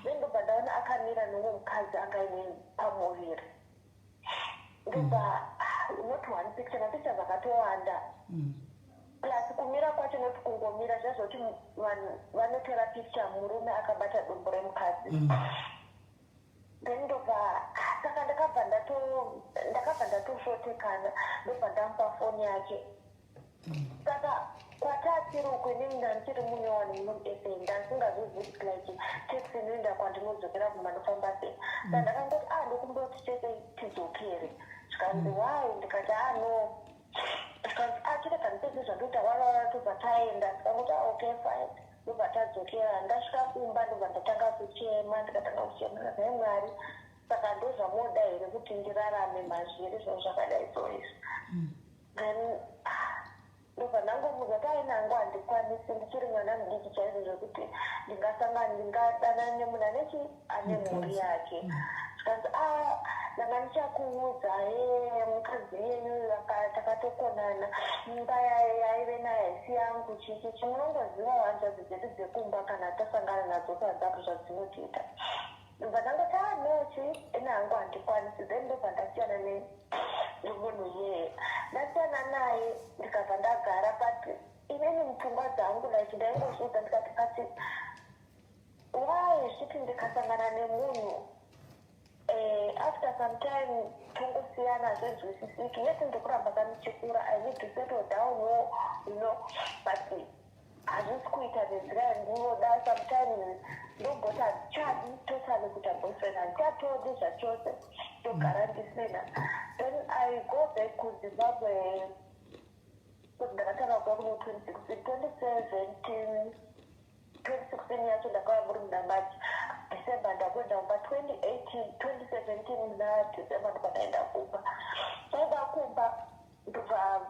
Then ndobva ndaona akamira nomwe mukadzi anga aine pamuviri. Ndobva, ah, not one picture, mapictures akatowanda. Plus kumira kwacho, noti kungomira zvazvoti vanhu vanotora picture murume akabata dumbu remukadzi. Then ndobva, ah, saka ndakabva ndatosvotekana. Ndobva ndamupa foni yake. Saka kwatatiri uku, inini ndandiri munyowani muno muSA, ndandisingazozivi like taxi inoenda kwandinodzokera kumanofamba sei. Saka ndakangoti, ah, ndokumbira kuti chete tidzokere. Zvikanzi, why? Ndikati, ah, no. Zvikanzi, ah, chirega ndipedze zvandoita, wavava, tobva taenda. Ndikangoti, ah, okay, fine. Ndobva tadzokera. Ndasvika kumba, ndobva ndatanga kuchema. Ndikatanga kuchema, nhai Mwari, saka ndozvamoda here kuti ndirarame mazviri, zvinhu zvakadai so izvi? Then, ah, ndobva ndangomudza kuti ainangu handikwanisi, ndichiri mwana mudiki chaizvo zvekuti ndingasangana, ndingadanana nemunhu anechi ane mhuri yake. Zvikanzi, a, ndanga ndichakuudza ye mukadzi iyeyu takatokonana, imba yaive nayo haisi yangu, chichi chi. Munongozivawo hanzvadzi dzedu dzekumba, kana tasangana nadzo panzapo, zvadzinotiita. Ndobva ndangoti, a, no, chi ine hangu handikwanisi. Then ndobva ndasiyana nemunhu iyeye. Ndasiyana naye, ndikabva ndagara. But inini mupfungwa dzangu, like, ndaingozviudza, ndikati, but why zvichiti ndikasangana nemunhu After some time tongosiyana, zvinzwisisiki. Yet ndikuramba kanichikura, I need to settle down wo, but hazvisi kuita nenzira yandinoda. Sometimes ndomboti handichadi totally kuita boyfriend, handichatodi zvachose, ndogara ndisina. Then I go back kuZimbabwe, kuti ndakatanga kuva kuno 2016, 2017, 2016 yacho ndakauya muri muna March, December ndakuenda kumba. 2018, 2017 muna December ndobva kumba. Ndaenda kumba, ndobva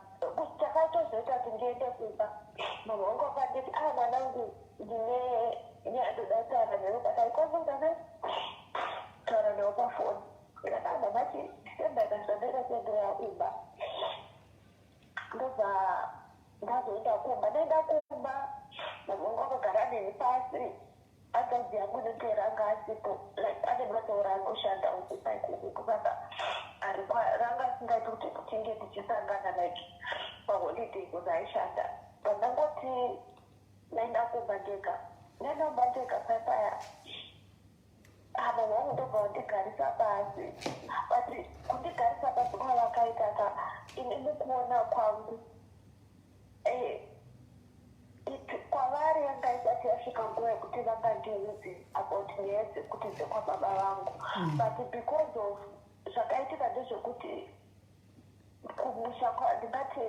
chakatozoita kuti ndiende kumba, mama wangu akanditi, "A ah, mwanangu, ndine nyaya ndoda kutaura newe," but aikwanza kutaura newe pafoni. Ndikati, "Ah, mama, chi December ikasvika ndaita kuenderera kumba." Ndobva ndazoenda kumba. Ndaenda kumba, mama wangu akagara neni pasi. Hanzvadzi yangu inotera anga asipo, like ane basa raanoshanda uku paikuku, saka ranga asingaiti kuti tinge tichisangana like paholiday because aishanda. Pandangoti ndaenda kumba ndega, ndaenda kumba ndega paipaya, mama vangu ndobva vandigarisa pasi. But kundigarisa pasi kwavakaita ka, ini mukuona kwangu, kwavari yanga isati yasvika nguva yekuti vangandiudze about nyaya dzekuti dzekwababa vangu. But because of zvakaitika ndezvekuti kumusha, ndingati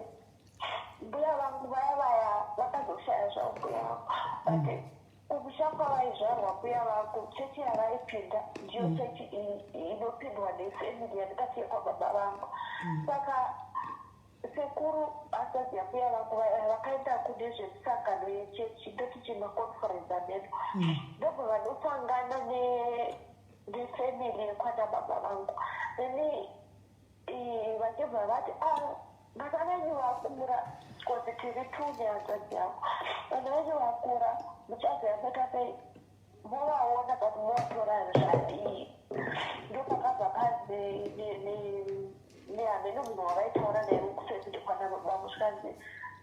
mbuya vangu vaya vaya vakazoshaya zvavo mbuya vangu, but kumusha kwavaizvarwa mbuya vangu, chechi yavaipinda ndiyo chechi inopindwa nefamily yandingati yekwababa vangu. Saka sekuru, hanzvadzi yambuya vangu, vakaenda kune zvemisangano yechechi, ndoti chimaconference ameno. Ndobva vanosangana nefamily yekwana baba vangu. Then vachibva vati, "A, vana venyu vakura," because tiri two nehanzvadzi yangu. "Vana venyu vakura, muchazoyamboita sei? Movaona, but motora zvadii?" Ndopakabva panzi nehameno munhu wavaitaura naye kufamily kwana baba vangu, zvikanzi,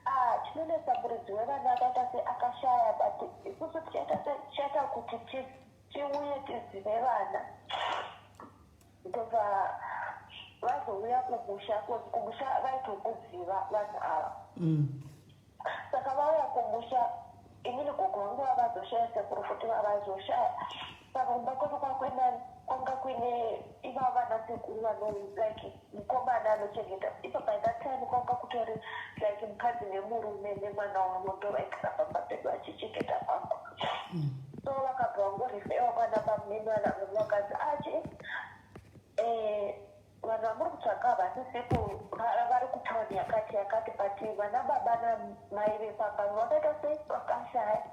"A, chinonetsa, muridzi wevana akaita se akashaya, but isusu tichaita se tichaita kuti tiuye tizive vana." Ndobva vazouya kumusha, cause kumusha vaitokuziva vanhu ava. Saka vauya kumusha, inini gogo vangu vavazoshaya, sekuru futi vavazoshaya. Saka kumba kwedu kwakuina kwanga kuine ivava vana sekuru vano like mukomana anochengeta ipo. By that time kwanga kutori like mukadzi nemurume nemwana wavo, ndo vaigara pamba pedu vachichengeta pangu. So vakabva vangorifewa kwana bamunini vana vakadzi achi, "Vanhu vamuri kutsvaga havasisipo, vari kutauni yakati yakati, but vana baba namai vepamba vakaita sei, vakashaya."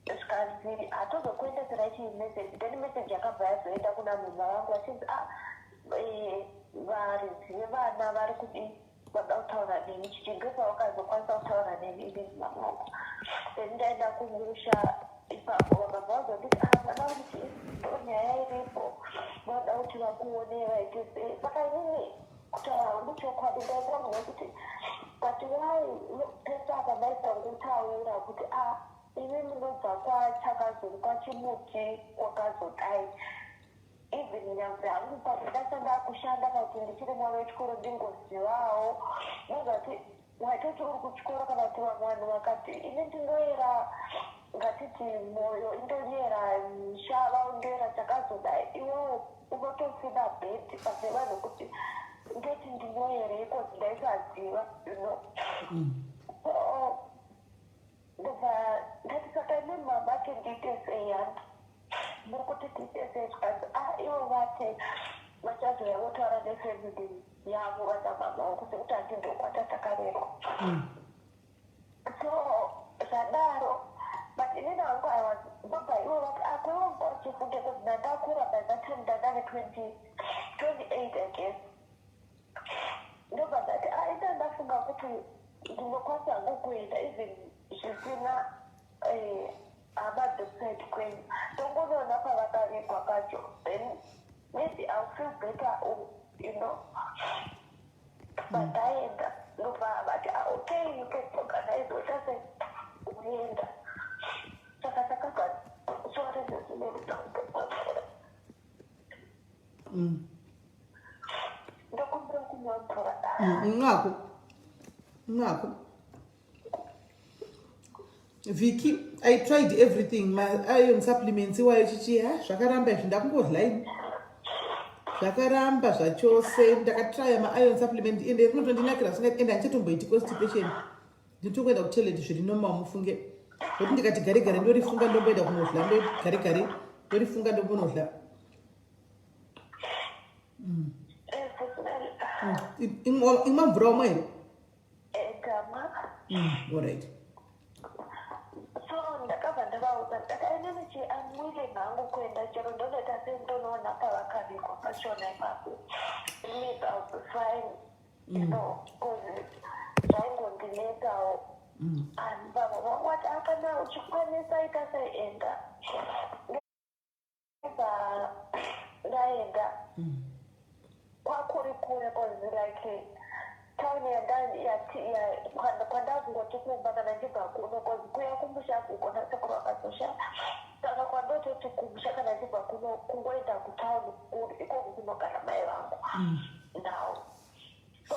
Zvikanzi, "Hatozokuendeserai chimeseji." Then meseji yakabva yazoenda kuna mama vangu vachinzi, "A, varidzi vevana vari kudi vada kutaura neni." Chichi ndopavakazokwanisa kutaura neni inini mama vangu. Then ndaenda kumusha ipapo, vakabva vazonditi, "A, mwana kuti ndo nyaya iripo, vada kuti vakuone vaite sei." Saka inini kutaura hangu chokwadi, ndaita munhu wekuti, but why pese apa maisangotaura kuti, "A, imi munobva kwachakazori kwachimuti kwakazodai"? Even nyangwe hangu pandasanga kushanda, kuti ndichiri mwana wechikoro, ndingozivawo nozati waitoti uri kuchikoro, kana kuti vamwe vanhu vakati, "Ini ndinoera," ngatiti moyo indoyera shava, undoyera chakazodai, iwewe unotofeela bad pane vanhu kuti ndoti ndinoyereiko, ndaisaziva. So ndobva ndati, "Saka imi mamati ndiite sei? Handi muri kuti tiite sei?" Zvikanzi, "A, ivo vati vachazouya votaura nefamily yavo, vana mama vangu, sekuti handindokwata takarerwa." So zvadaro, but inini hangu I was, ndobva ivo vati, "Akwewanga uchifunge kuti ndandakura." By that time ndandave 28, I guess. Ndobva ndati, aita ndafunga kuti ndinokwanisa hangu kuenda even zvisina hama dzekuside kwenyu, tongonoona pavakavigwa pacho, then maybe I'll feel better. But ndaenda, ndobva vati, "Ah, okay, you can organize utase uenda." Saka takabva, sorry, zvisinei. Ndokumbira kumwa mvura. Mwako mwako, Viki. I tried everything, mairon supplements iwayo, chichi ha, zvakaramba izvi. Ndakungodla ini, zvakaramba zvachose. Ndakatraya mairon supplement, ende rinotondinakira zvinga, ende handichatomboiti constipation. Ndinotongoenda kutoilet zviri normal, mufunge, nokuti ndikati gare gare ndorifunga, ndomboenda kunodla, ndogare gare ndorifunga, ndombonodla. Imwa mvura wamwa here? Ndamwa. Allright. So ndakabva ndavaudza, ndati inini chi I'm willing hangu kuenda, chero ndonoita sei, ndonoona pavakavigwa pachona ipapo. Maybe I'll be fine, 'cause zvaingondinetsawo. And vamwe vangu vati, "Akana uchikwanisa, ita sei, enda." Ndobva ndaenda. Kwakuri kure, 'cause like tauni kwandakungoti kumba kana ndibva kuno, 'cause kuya kumusha kuko nasekuru vakazosha, saka kwandototi kumusha kana ndibva kuno, kungoenda kutauni ikoko kunogara mai vangu now. So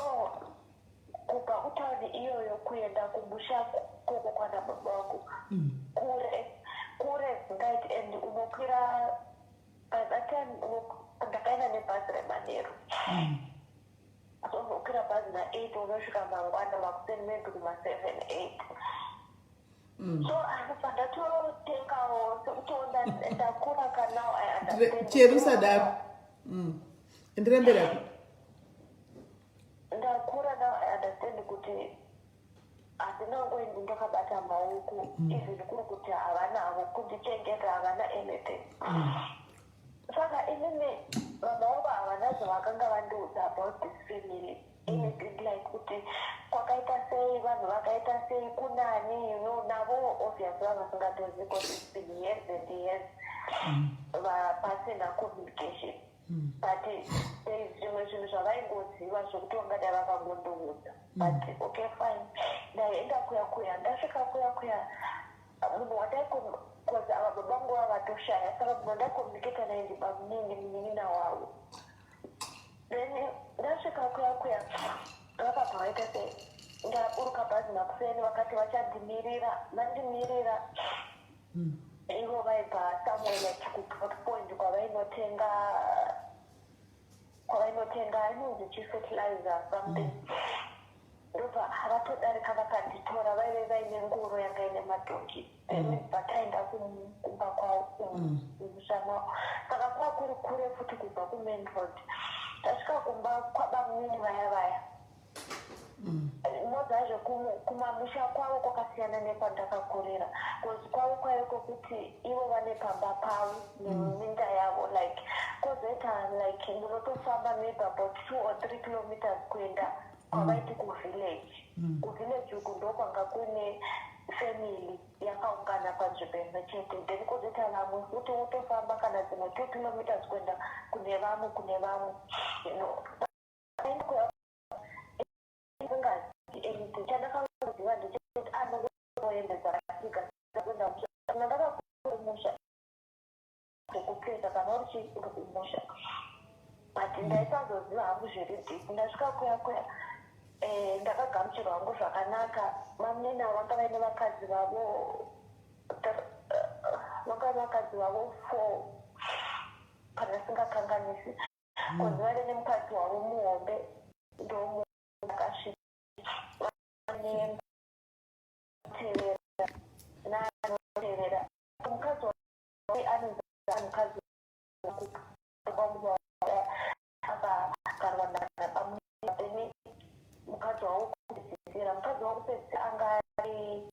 kubva kutauni iyoyo kuenda kumusha koko kwana baba vangu kure kure zvingaiti, and unokwira, by that time ndakaenda nebhazi remanheru. So unokwira bhazi na8, unosvika mangwana makuseni, maybe kuma7, 8. So anobva ndatotengawo, sekutoona ndakura kanaw, I understand. Chero usadaro. Enderera mberi ako. Ndakura now, I understand kuti handingangoendi ndakabata maoko, even kuri kuti havanavo kundichengeta, havana anything. Saka inini vamwe vangu havana zvavakanga vandiudza about this family, anything like kuti kwakaita sei, vanhu vakaita sei, kunani. Navo obviously vava vasingatozivi, because it's been years and years pasina communication, but there is zvimwe zvinhu zvavaingoziva zvokuti vangadai vakangondiudza. But okay, fine, ndaenda kuya kuya. Ndasvika kuya kuya, munhu wandai, 'cause ava baba vangu vavatoshaya, saka munhu wandaicommunicata naye ndibamunini, munin'ina wavo. Then ndasvika kuya kuya, vakabva vaita sei, ndaburuka bhazi makuseni, vakati vachandimirira. Vandimirira, ivo vaibva somewhere like kuGrowth Point kwavainotenga inonzi chifertilizer something. Ndobva vatodarika, vakanditora, vaive vaine ngoro yanga ine madhongi. Then bva taenda kumba kwavo, kumusha mavo. Saka kwa kuri kure futi kubva kumain road. Tasvika kumba kwabamunini vaya vaya, mozazve kumamusha kwavo kwakasiyana nekwandakakurira, 'cause kwavo kwaive kwekuti ivo vane pamba pavo neminda yavo, like kwozoita like munotofamba maybe about 2 or 3 kilometers kuenda kwavaiti kuvillage. Kuvillage uku ndokwanga kune family yakaungana panzvimbo imwe chete, then kwozoita vamwe futi, wotofamba kana dzimwe 2 kilometers kuenda kune vamwe, kune vamwe. Singazivi anything. Chandakangoziva ndechekuti anongohembe dzakasika kuenda kumusha. Kana ndakakura kumusha, zvekupfeka kana uri chii, uri kumusha, but ndaisazoziva hangu zviri deep. Ndasvika kuya kuya, ndakagamuchirwa hangu zvakanaka. Mamunini avo vanga vaine vakadzi vavo, vanga vaine vakadzi vavo four kana singakanganisi, 'cause vaive nemukadzi wavo muhombe, ndomuakasvika netevera naanotevera mukadzi wavo anonzi mukadzi akagarwa nabamunini. Mukadzi wavo kupedzisira, mukadzi wavo kupedzisira anga ari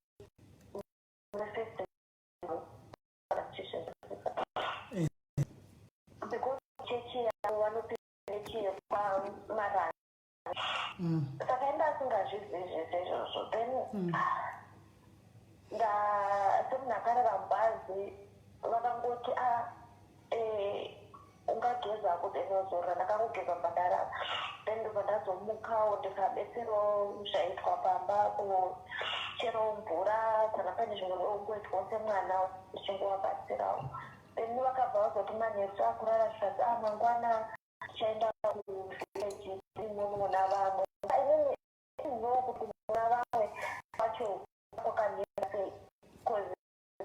mufirst, because chechi yavo vanopinda chechi yekwamarani. Saka enda asingazvizivi zvese izvozvo. Then nda semunhu akarara mubhazi, vakangoti, "A ungageza then wazorora." Ndakangogeza, bva ndarara. Then ndobva ndazomukawo, ndikabetserawo zvaitwa pamba, kucherawo mvura kana pane zvimwe ungoitwawo semwana, ndichingovabatsirawo. Then vakabva vazoti manheru taakurara, zvikanzi, "A mangwana." Tichaenda kuvillage tinoona vamwe. Inini no kuti kuona vamwe vacho kwakamira sei, 'cause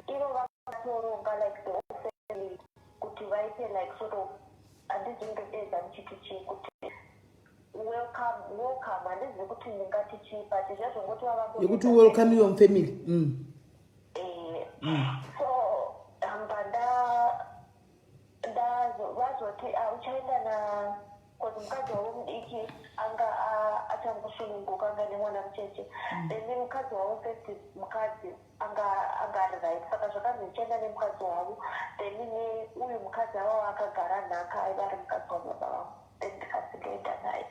ivo vakatoronga like the whole family kuti vaite like sort of, handizivi ndodedza ndichiti chii, kuti welcome, welcome, handizivi kuti ndingati chii, but zvazvongoti vava Yekuti welcome your family. So hamba ndazo vazoti, "Ah, uchaenda na," 'cause mukadzi wavo mudiki anga achangosununguka, anga nemwana mucheche. Then mukadzi wavo first, mukadzi anga ari right, saka zvakanzi ndichaenda nemukadzi wavo, then neuyu mukadzi avo akagara nhaka aiva ari mukadzi wababa vangu. Then ndikati ndoenda naye.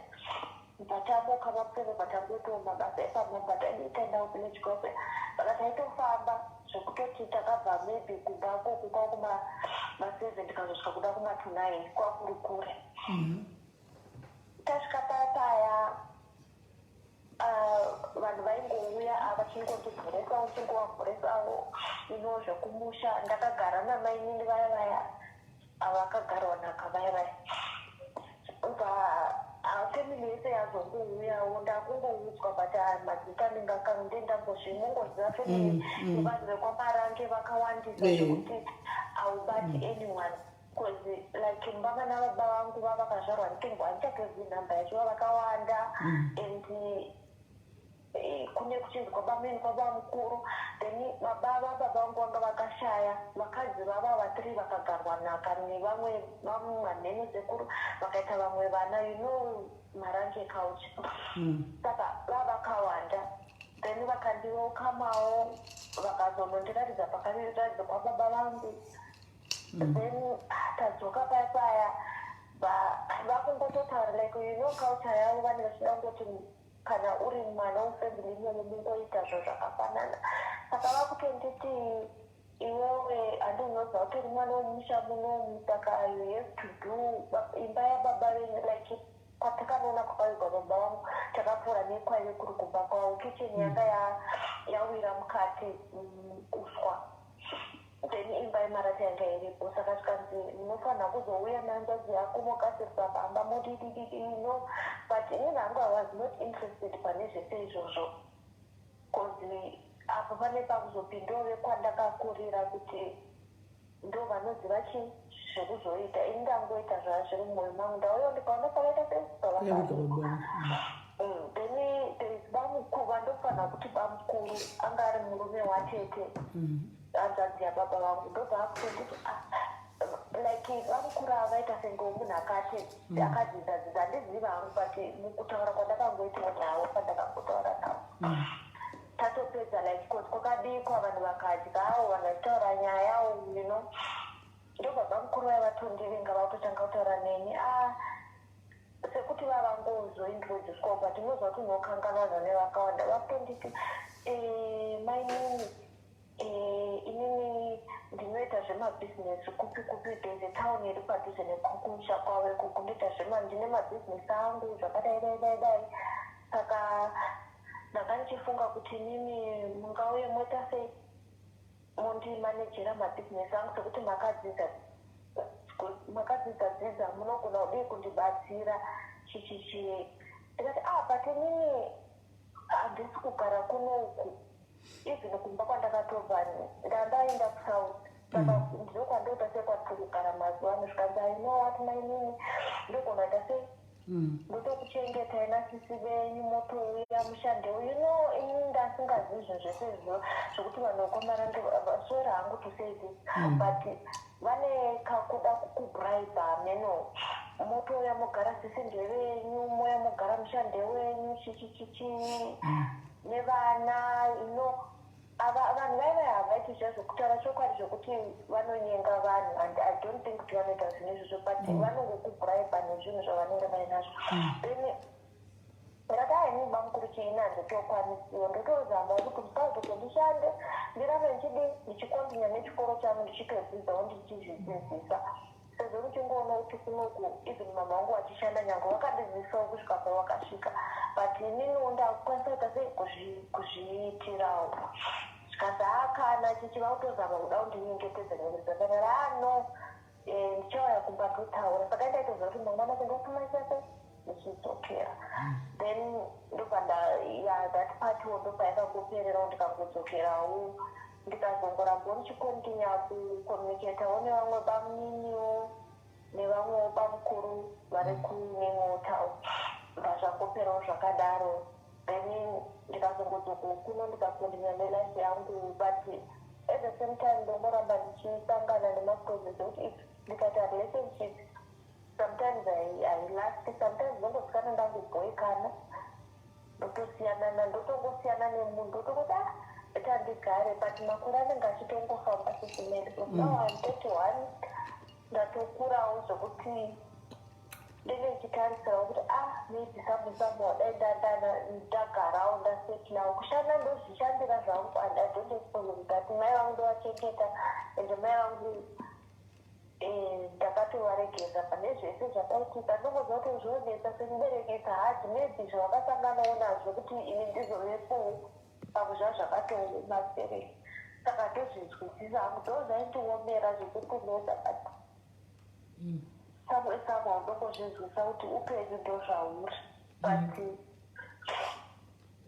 Batamuka mapfeve, batangoitawo mabasa epamba, but aitaendawo village gospel. Saka taitofamba zvekutoti takabva maybe kumba koko kwakuma ma7, tikazosvika kuda kuma to 9, kwakuri kure. Tasvika paya, vanhu vaingouya ava chingondibhuresawo, chingovabhuresawo ino zvekumusha. Ndakagara namainini vaya vaya ava akagarwa nhaka vaya vaya. Ubva family yese yazongouyawo, ndakungoudzwa, but mazita ndingakandendambozvimungoziva family yevanhu vekwaMarange vakawandisa zvekuti haubati anyone, 'cause like mumba mana baba vangu vavakazvarwa nditombo handichatozivi nhamba yacho, vavakawanda. And kune kuchinzi kwabameni, kwaba mukuru, then baba vababa vangu vanga vakashaya, vakadzi vava vatiri vakagarwa nhaka nevamwe vamwe sekuru vakaita vamwe vana, Marange culture. Saka vavakawanda. Then vakandiwelcomawo, vakazonondiratidza pakandiratidza kwababa vangu. Then tadzoka paya paya, vakungototaura like culture yavo, vanenge vachida kungoti kana uri mwana wefamily imomo mungoita zvo zvakafanana. Saka vakutonditi, "Iwewe handi unoziva kuti uri mwana wemusha munomu, saka you have to do imba yababa venyu." Like kwatakanoona kwakavigwa baba vangu, takapfuura nekwaive kuri kumba kwavo, kicheni yanga yawira mukati, uswa. Then imba yemarata yanga iripo. Saka zvikanzi munofanira kuzouya nehanzvadzi yako mogadzirisa pamba, modidididi no. But inini hangu I was not interested pane zvese izvozvo, 'cause apo pane pakuzopindawo vekwandakakurira kuti ndo vanoziva chi zvekuzoita. Ini ndangoita zvazviri mumwoyo mangu, ndauya ndikaona pakaita Yakaviga sepavakavikwa. Baba. Then there is bamukuru, vandofanira kuti bamukuru anga ari murume watete, hanzvadzi yababa vangu. Ndobva akutonditi, ah, like bamukuru ava vaita senge munhu akati akadzidza dzidza, handizivi hangu, but mukutaura kwandakangoitawo navo, pandakangotaura navo tatopedza, like 'cause kwakabikwa, vanhu vakadyawo, vanhu vachitaura nyayawo. Ndobva bamukuru vaya vatondivinga, vatotanga kutaura neni, ah, sekuti vavangozointroducwa, but unozwa kuti unokanganwa vanhu nevakawanda. Vakutonditi, "Mainini, inini ndinoita zvemabhizinesi kupi kupi, there's a town iri padhuze nekumusha kwavo ikoko, ndoita zvema, ndine mabhizinesi angu zvakadai dai dai dai. Saka ndanga ndichifunga kuti inini mungauye moita sei, mundimanejera mabhizinesi angu, sekuti makadzidza, makadzidza dzidza, munogona kudii kundibatsira chichichi." Ndikati, "Ah, but inini handisi kugara kunoku, even kumba kwandakatobva ndandaenda kuSouth, saka ndokwandoita sei kwandiri kugara mazuva ano?" Zvikanzi, "I know what, mainini, ndogona kuita sei, ndotokuchengetai nasisi venyu, motouya mushandewo." Ini ndasingazivi zvinhu zvese izvo zvokuti vanhu vekwaMarange, sorry hangu to say this, but vane kakuda kukubraiba meno, motouya mogara, sisi ndevenyu, moya mogara mushande wenyu, chichichichi nevana. Ava vanhu vaiva havaiti zviya zvokutaura chokwadi zvokuti vanonyenga vanhu, and I don't think kuti vanoita zvinhu izvozvo, but vanongokubraiba nezvinhu zvavanenge vainazvo. Then ndakati, "Aini bamukuru, chiini, handitokwanisiwo, ndotozama kuti musazoti ndishande, ndirambe ndichidi ndichikontinya nechikoro changu, ndichitodzidzawo, ndichizvidzidzisa, sezvo muchingoona kuti kunoku even mama vangu vachishanda, nyange vakandidzidzisawo kusvika pavakasvika, but ininiwo ndakukwanisa kuita sei kuzviitirawo." Zvikanzi, "Hakana," chichiva kutozama kuda kundinyengetedza nyengetedza. Ndakati, "Ah, no." Ndichauya kumba totaura. Saka ndaitoziva kuti mangwana ndingakumaisa ndichidzokera. Then ndobva ya that partiwo ndobva yakangopererawo, ndikangodzokerawo, ndikazongorambawo ndichicontinue kucommunicatawo nevamwe bamuniniwo nevamwewo bamukuru vari kunemwewo town. Bva zvangoperawo zvakadaro. Then ndikazongodzoka kuno, ndikacontinue nelife yangu, but at the same time ndongoramba ndichisangana nemaproblems ekuti if ndikaita relationship, sometimes I last, sometimes ndongosikana ndangobhoekana, ndotosiyana, ndotongosiyana nemunhu, ndotongoti, "Ah, better ndigare." But makore anenge achitongofamba sesimende because now I'm 31, ndatokurawo zvokuti ndenge ndichitarisirawo kuti, ah, maybe somewhere dai ndagarawo, ndasettlawo. Kushanda ndozvishandira zvangu and I don't have problem, but mai vangu ndovachengeta and mai vangu ndakatovaregeza pane zvese zvakaitika. Ndongoziva kuti zvonetsa semubereki, it's hard. Maybe zvavakasanganawo nazvo kuti ini ndizovepowo pamwe zvava zvakatooma stereki, saka ndozvinzwisisa hangu. Ndo zvaindiomera zvekutinetsa, but samwe somehow ndongozvinzwisa kuti upenyu ndo zvauri, but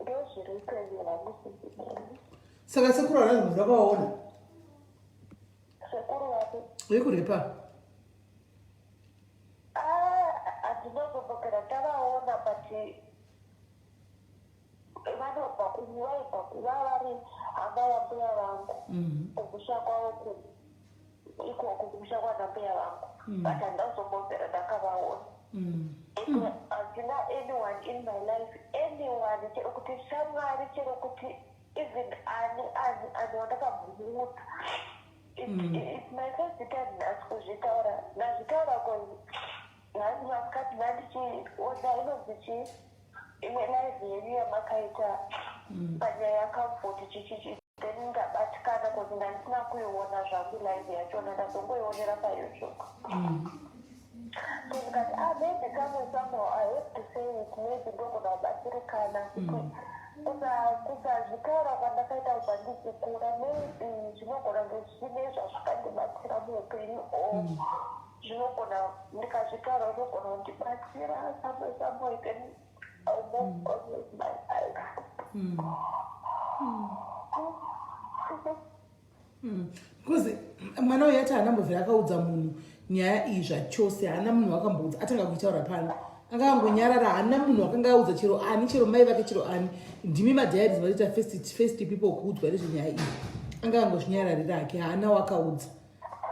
ndozviri upenyu hwangu sindineni. Saka sekuru hana vakaona? Sekuru vapi? Vekurepa. Handinozombogera ndavaona, but vanobva vaibva kuva vari hama yambuya vangu kumusha kwavo ikoko, kumusha kwanambuya vangu, but handazombobvera ndakavaona. Handina anyone in my life, anyone, chero kuti shamwari, chero kuti even ani ani ani wandakabvumudza. It's my first time nhasi kuzvitaura. Ndazvitaura cause nhasi masikati ndandichiona inonzi chii, imwe live yenyu yamakaita panyaya yaComfort chichichi. Then ndabatikana cause ndandisina kuiona zvangu live yachona, ndazongoionera paYouTube. So ndikati, ah, maybe kamwe somehow I have to say it, maybe ndogona kubatsirikana kuti kusazvitaura kwandakaita kubva ndichikura, maybe zvinogona kunge zvine zvazvakandibatsira muupenyu or zvinogona, ndikazvitaura zvinogona kundibatsira somewhere somewhere, then I'll move on with my life. Because mwana uyu ati haana mbovhera akaudza munhu nyaya iyi zvachose. Haana munhu wakamboudza. Atanga kuitaura pano, anga angonyarara. Haana munhu wakanga audza, chero ani, chero mai vake, chero ani. Ndimi madiaries vanoita first people kuudzwa nezvenyaya iyi. Anga angozvinyararira hake, haana wakaudza.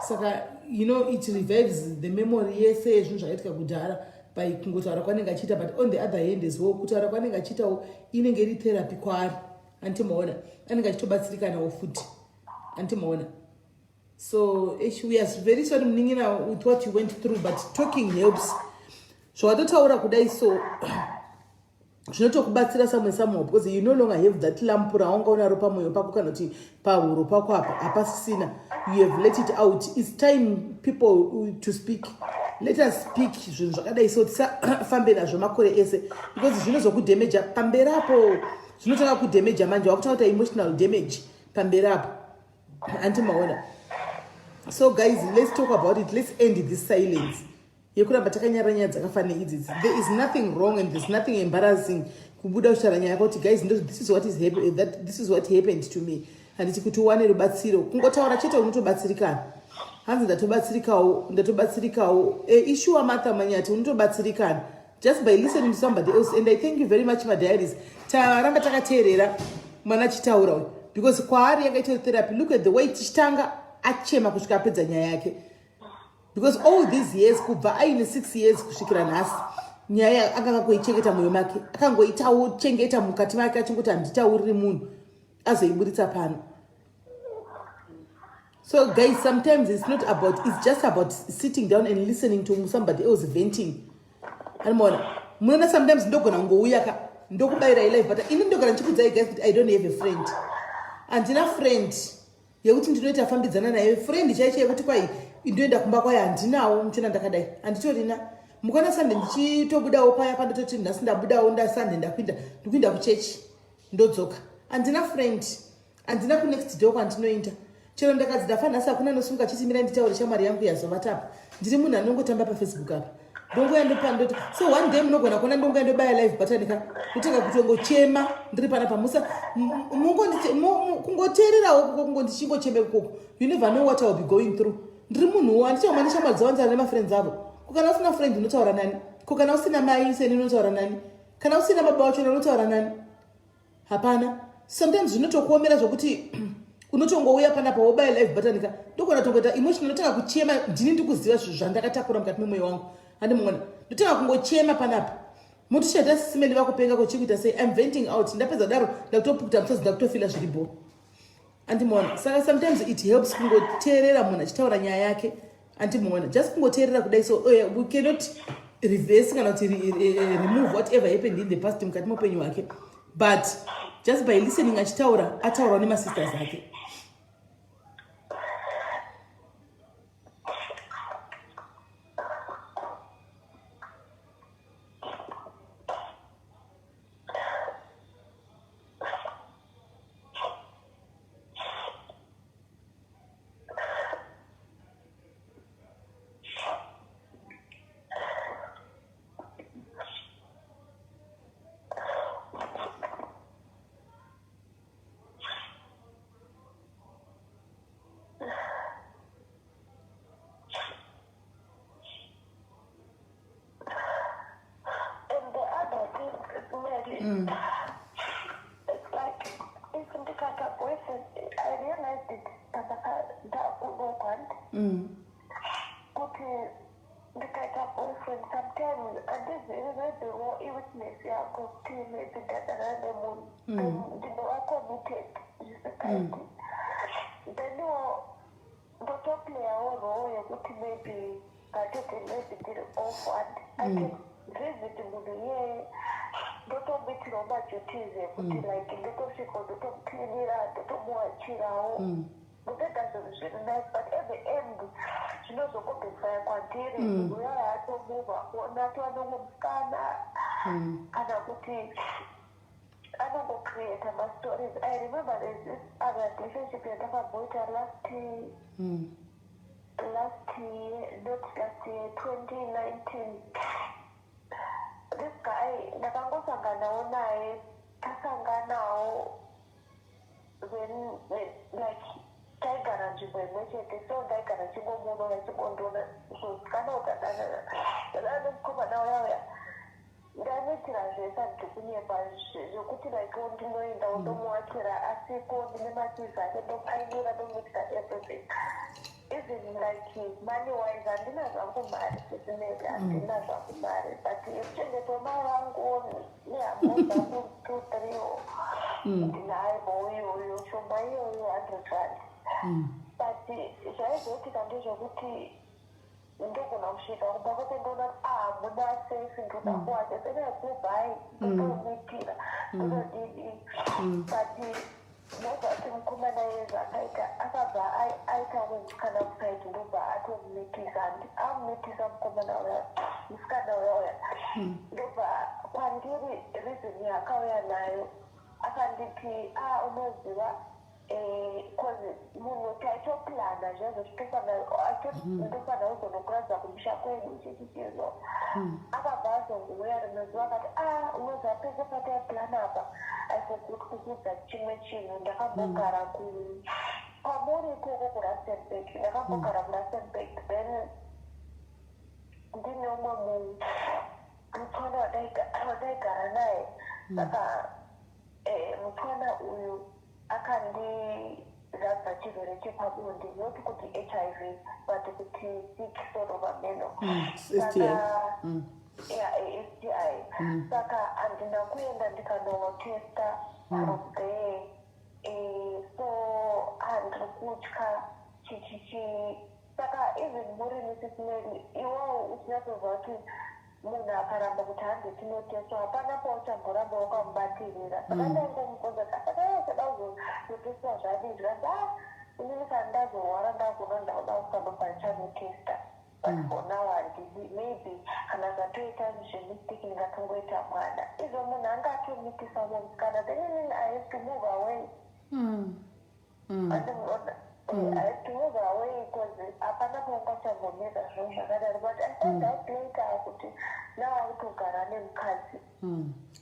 Saka it revives the memory yese yezvinhu zvakaitika kudhara by kungotaura kwanenge achiita. But on the other hand as well, kutaura kwanenge achiitawo inenge iri therapy kwaari, antimaona? Anenge achitobatsirikanawo futi, antimaona? So we are very sorry, munin'ina, with what you went through, but talking helps. Zvawatotaura kudai so zvinotokubatsira samwe somehow, because you no longer have that lump raunga unaro pamwoyo pako kana kuti pahuro pako apa hapasisina. You have let it out. It's time people to speak. Let us speak. Zvinhu zvakadai so tisafambe nazvo makore ese, because zvinozokudamager pamberi apo. Zvinotanga kudamager manje, wakutanga kuita emotional damage pamberi apo, antimaona? So guys, let's talk about it. Let's end this silence yekuramba takanyara nyaya dzakafanira idzidzi. There is nothing wrong and there's nothing embarrassing kubuda kutaura nyaya yako kuti, "Guys, this is what is that this is what happened to me," handiti? Kuti uwane rubatsiro, kungotaura chete unotobatsirikana. Hanzi ndatobatsirikawo, ndatobatsirikawo. Ishuwa, Martha Manyati, unotobatsirikana just by listening to somebody else. And I thank you very much, madiaries. Taramba takateerera mwana achitaura uyu, because kwaari yakaita therapy. Look at the way tichitanga achema kusvika apedza nyaya yake, because all these years, kubva aine 6 years kusvikira nhasi, nyaya anga akangoichengeta mwoyo make, akangoitawo chengeta mukati make, achingoti handitauriri munhu, azoiburitsa pano. So guys, sometimes it's not about, it's just about sitting down and listening to somebody else venting, anomaona? Munoona, sometimes ndogona kungouya ka, ndokubayirai live, but ini ndogara ndichikudzai guys kuti I don't have a friend. Handina friend yekuti ndinoita fambidzana naye, friend chaicho yekuti kwai ndoenda kumba kwayo, handinawo. Muchiona ndakadai, handitorina. Mukaona Sunday ndichitobudawo paya pandototi nhasi ndabudawo, ndaSunday ndakuinda, ndikuinda kuchechi, ndodzoka. Handina friend, handina kunext door kwandinoenda. Chero ndakadzi ndafa nhasi hakuna anosunga achiti mirai nditaure shamwari yangu yazovata apa. Ndiri munhu anongotamba pafacebook apa. Ndongouya ndopa ndoti so one day munogona kuona ndongouya ndobaya live button ka ndotanga kutongochema ndiri panapa musa kungoteererawo koko kungondichingocheme koko. You never know what I will be going through. Ndiri munhuwo handichaoma neshamwari dzawanzana nemafriends avo. Ko kana usina friend unotaura nani? Ko kana usina mai seni unotaura nani? Kana usina baba wacho unotaura nani? Hapana. Sometimes zvinotokuomera zvokuti unotongouya panapa wobaya live button ka ndogona tongoita emotional ndotanga kuchema ndini ndikuziva zvandakatakura mukati memwoyo wangu handi muona ndotanga kungochema panapa motochata sisimeli vakupenga kochikuita sei im venting out ndapedza kudaro ndakutopukuta musodzi ndakutofila zviri bho andimuona saka sometimes it helps kungoteerera munhu achitaura nyaya yake andimuona just kungoteerera kudai so we cannot reverse kana kuti remove whatever happened in the past mukati meupenyu hwake but just by listening achitaura ataurawo nemasisters ake. And the other thing is Mary, it's like if ndikaita boyfriend, I realized it pandakadakurohwa kuti ndikaita boyfriend sometimes handizivi maybe wo iweakness yako kuti maybe ndadanana nemunhu then ndinova committed zvisingaiti then ndotoplayawo role yekuti maybe ngatiti maybe ndiri off and I can visit munhu iyeye ndotomuitirawo maduties ekuti like ndotosvika ndotomucleanira ndotomuwachirawo ndotoita zvinhu zviri nice but at the end zvinozongobhefaya kwandiri munhu uyaya atomuvha ona atova nomwe musikana kana kuti anongocreata mastories. I remember there's this other relationship yandakamboita last year, not last year, 2019. This guy ndakangosanganawo naye, tasanganawo then like taigara nzvimbo imwe chete so ndaigara chingomuona achingondiona so kana ukadanana danana nemukomana uya uya ndamuitira zvese handidi kunyepa zvekuti like ndinoenda ndomuwachira asipo ndine makizi ake ndopainira ndomuitira everything even like money wise handina zvangu mari sisineti handina zvangu mari but yekuchengetwa mai vangu nehama dzangu two three ndinayo iyoyo shoma iyoyo 100 rand but zvaizoitika ndezvekuti ndogona kusvika kumba kwake ndoona kuti ah hamuna safe ndoda kuwacha then I go buy ndotomuitira ndotodidi but ndobva kuti mukomana iye zvaakaita akabva aita umwe musikana kusaidi ndobva atomumitisa amumitisa mukomana uya musikana uya uya ndobva kwandiri reason yaakauya nayo akanditi ah unoziva cause munhu taitoplana zvazo ndofana kuzonokuratidza kumusha kwedu chichichizo akabva azongouya rimwe zuva akati ah unoziva pese pataiplana apa I forgot kukuudza chimwe chinhu ndakambogara ku kwamuri ikoko kuRustenburg ndakambogara kuRustenburg then ndine umwe mutswana wadaigara naye saka mutswana uyu akandiradza chirwere chepabonde not kuti HIV but kuti sick sort of ameno STI. Yeah, STI saka handina kuenda ndikanonotesta from there so handiri kutya chichichi saka even muri Mrs Mary iwewo uchinyatsozva kuti munhu akaramba kuti hande tinoteswa hapana pauchamboramba wakamubatirira saka ndaingomubvunza kuti saka iwe uchada kuzoteswa zvadii zvikanzi ah inini kana ndazorwara ndakuona ndakuda kufamba ndichanotesta but for now handidi maybe kana zvatoita zvemistake ndingatongoita mwana izvo munhu anga atomitisa umwe musikana then inini I have to move away. Andimuona. I had to move away because hapana paungachabvumidza zvinhu zvakadaro, but I found out later kuti now akutogara nemukadzi.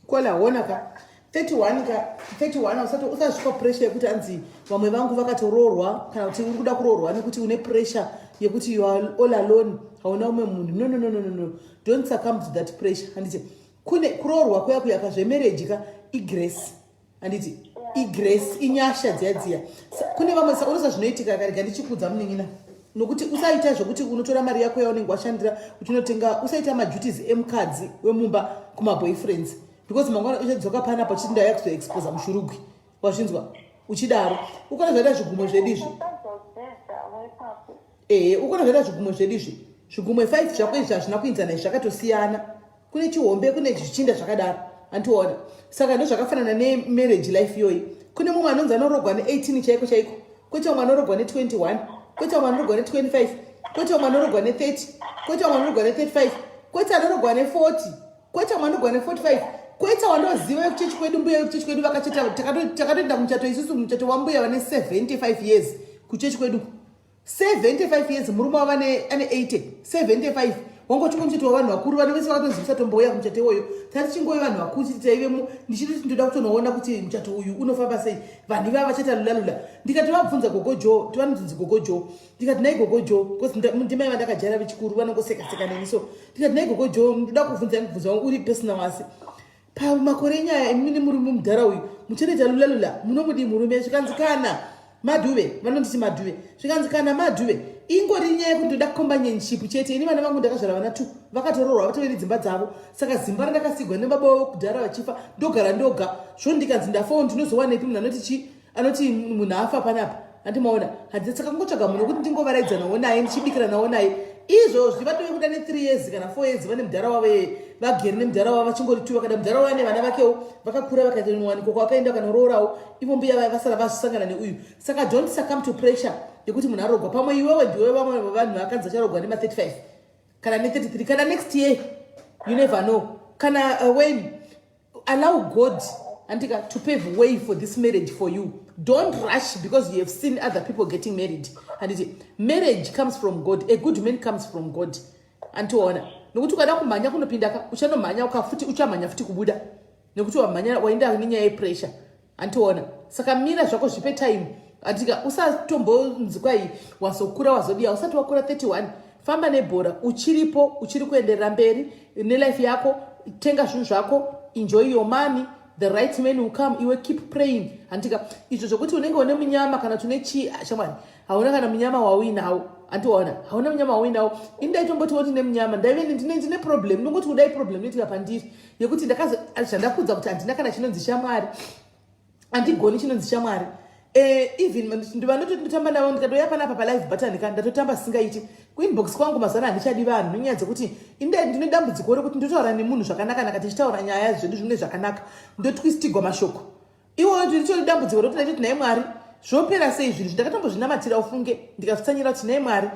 Kola, wona ka, 31 ka, 31, usati usasvika pressure yekuti anzi vamwe vangu vakatoroorwa, kana kuti uri kuda kuroorwa nekuti une pressure yekuti you are all alone, hauna umwe munhu. No, no, no, no, no, no, don't succumb to that pressure, handiti? Kune kuroorwa kuya kuyaka zvemarriage ka, igrace, handiti? Igrace, inyasha dziya dziya. Kune vamwe unoza zvinoitika. Karega ndichikudza, munin'ina, nokuti usaita zvokuti unotora mari yako yaunenge washandira uchinotenga. Usaita maduties emukadzi wemumba kumaboyfriends, because mangwana uchadzoka panapa uchiti ndauya kuzoexposa mushurugwi. Wazvinzwa? Uchidaro ukona zvaita zvigumwe zvedu izvi. Usazodzidzawo ipapo. Ehe, ukona zvaita zvigumwe zvedu izvi, zvigumwe 5 zvako izvi hazvina kuinzana izvi, zvakatosiyana. Kune chihombe, kune zvichinda zvakadaro, handiona? Saka ndozvakafanana nemarriage life iyoyi. Kune mumwe anonzi anorogwa ne18 chaiko chaiko, kwete mumwe anorogwa ne21, kwete mumwe anorogwa ne25, kwete mumwe anorogwa ne30, kwete mumwe anorogwa ne35, kwete anorogwa ne40, kwete mumwe anorogwa ne45, kwete wandoziva vekuchechi kwedu, mbuya vekuchechi kwedu vakacheta. Takatoenda kumuchato isusu, muchato wambuya vane 75 years kuchechi kwedu. 75 years, murume wava ane 80, 75. Wangoti muchato wavanhu vakuru, vanhu vese vakatozivisa tombouya kumuchato iwoyo. Tati chingouya vanhu vakuru, chiti taivemo. Ndichiti ndoda kutonoona kuti muchato uyu unofamba sei, vanhu ivava vachaita lulalula. Ndikati vabvunza gogo Jo, tivanonzonzi gogo Jo. Ndikati, "Nai gogo Jo," because ndimai vandakajaira vechikuru, vanongoseka-seka neni. So ndikati, "Nai gogo Jo, ndoda kubvunza mubvunzo wangu uri personal, asi pamakore enyaya imi nemurume mudhara uyu muchanoita lulalula, munomudii murume?" Zvikanzi, "Kana madhuve," vanonditi madhuve, zvikanzi, "Kana madhuve, ingori nyaya yekuti ndoda companionship chete. Ini vana vangu ndakazvara vana two, vakatororwa, vatove nedzimba dzavo. Saka zimba randakasigwa nebaba vavo kudhara vachifa, ndogara ndoga. Zvo ndikanzi ndafawo, ndinozowanepi munhu anoti chi anoti munhu afa panapa?" Handimaona handzi. Saka kungotsvaga munhu wekuti ndingovaraidzanawo naye, ndichibikiranawo naye. Izvozvi vatove kuda ne3 years kana 4 years vane mudhara wavo, vagere nemudhara wavo vachingori tu. Vakada mudhara wavo nevana vakewo vakakura, vakainowanikwa kwavakaenda kanoroorawo. Ivo mbuya vaya vasara vazosangana neuyu. Saka don't succumb to pressure yekuti munhu arogwa. Pamwe iwewe ndiwe vamwe vanhu vakanzi vacharogwa nema35 kana ne33 kana next year, you never know kana when. Allow God, andika, to pave way for this marriage for you. Don't rush because you have seen other people getting married, handiti? Marriage comes from God. A good man comes from God, antiona? Nokuti ukada kumhanya kunopinda ka, uchanomhanya ukafuti, uchamhanya futi kubuda, nekuti wamhanya waenda nenyaya yepressure, antiona? Saka mira zvako, zvipe time, andika? Usatombonzi kwai wazokura, wazodiya. Usati wakura 31, famba nebhora, uchiripo, uchiri kuenderera mberi nelife yako. Tenga zvinhu zvako, enjoy your money. The right man will come. Iwe keep praying, handika? Izvo zvokuti unenge une munyama kana kuti une chii, shamwari, hauna kana munyama wauinawo, andiona? Hauna munyama wauinawo. Ini ndaitomboti ndine munyama, ndaive ndine problem. Ndongoti kudai problem inoitika pandiri yekuti zvandakudza kuti handina kana chinonzi shamwari, handigoni chinonzi shamwari. Even vanototi ndotamba navo, ndikatoya panapa palive button ka, ndatotamba singaiti. Kuinbox kwangu mazana handichadi vanhu, nenyaya dzekuti ndine dambudziko rekuti ndotaura nemunhu zvakanaka-naka, tichitaura nyaya zvedu zvine zvakanaka, ndotwistigwa mashoko iwoyo. Ndiritori dambudziko rokuti ndaitoti, "Nhai Mwari, zvopera sei zvinhu?" Ndakatombozvinamatira, ufunge, ndikazvitsanyira kuti, "Nhai Mwari,"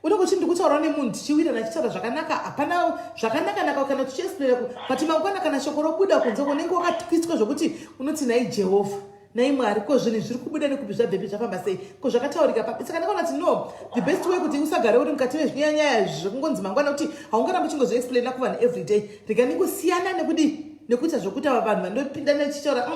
unenge uchiti ndikutaurawo nemunhu, tichiwirirana, tichitaura zvakanaka, hapana zvakanaka-naka kana tichiexplaina, but mangwana kana shoko robuda kunze, unenge wakatwiswa zvokuti unoti, "Nhai Jehovha, nai Mwari, ko zvinhu zviri kubuda nekupi? Zvabvepi? Zvafamba sei? Ko zvakataurika papi?" Saka ndakaona kuti no, the best way kuti usagare uri mukati mezvinyanyaya zvekungonzi mangwana kuti haungarambi uchingozoexplaina kuvanhu everyday, rega ningosiyana nekudi nekuita zvokuti ava vanhu vandopinda nechitaura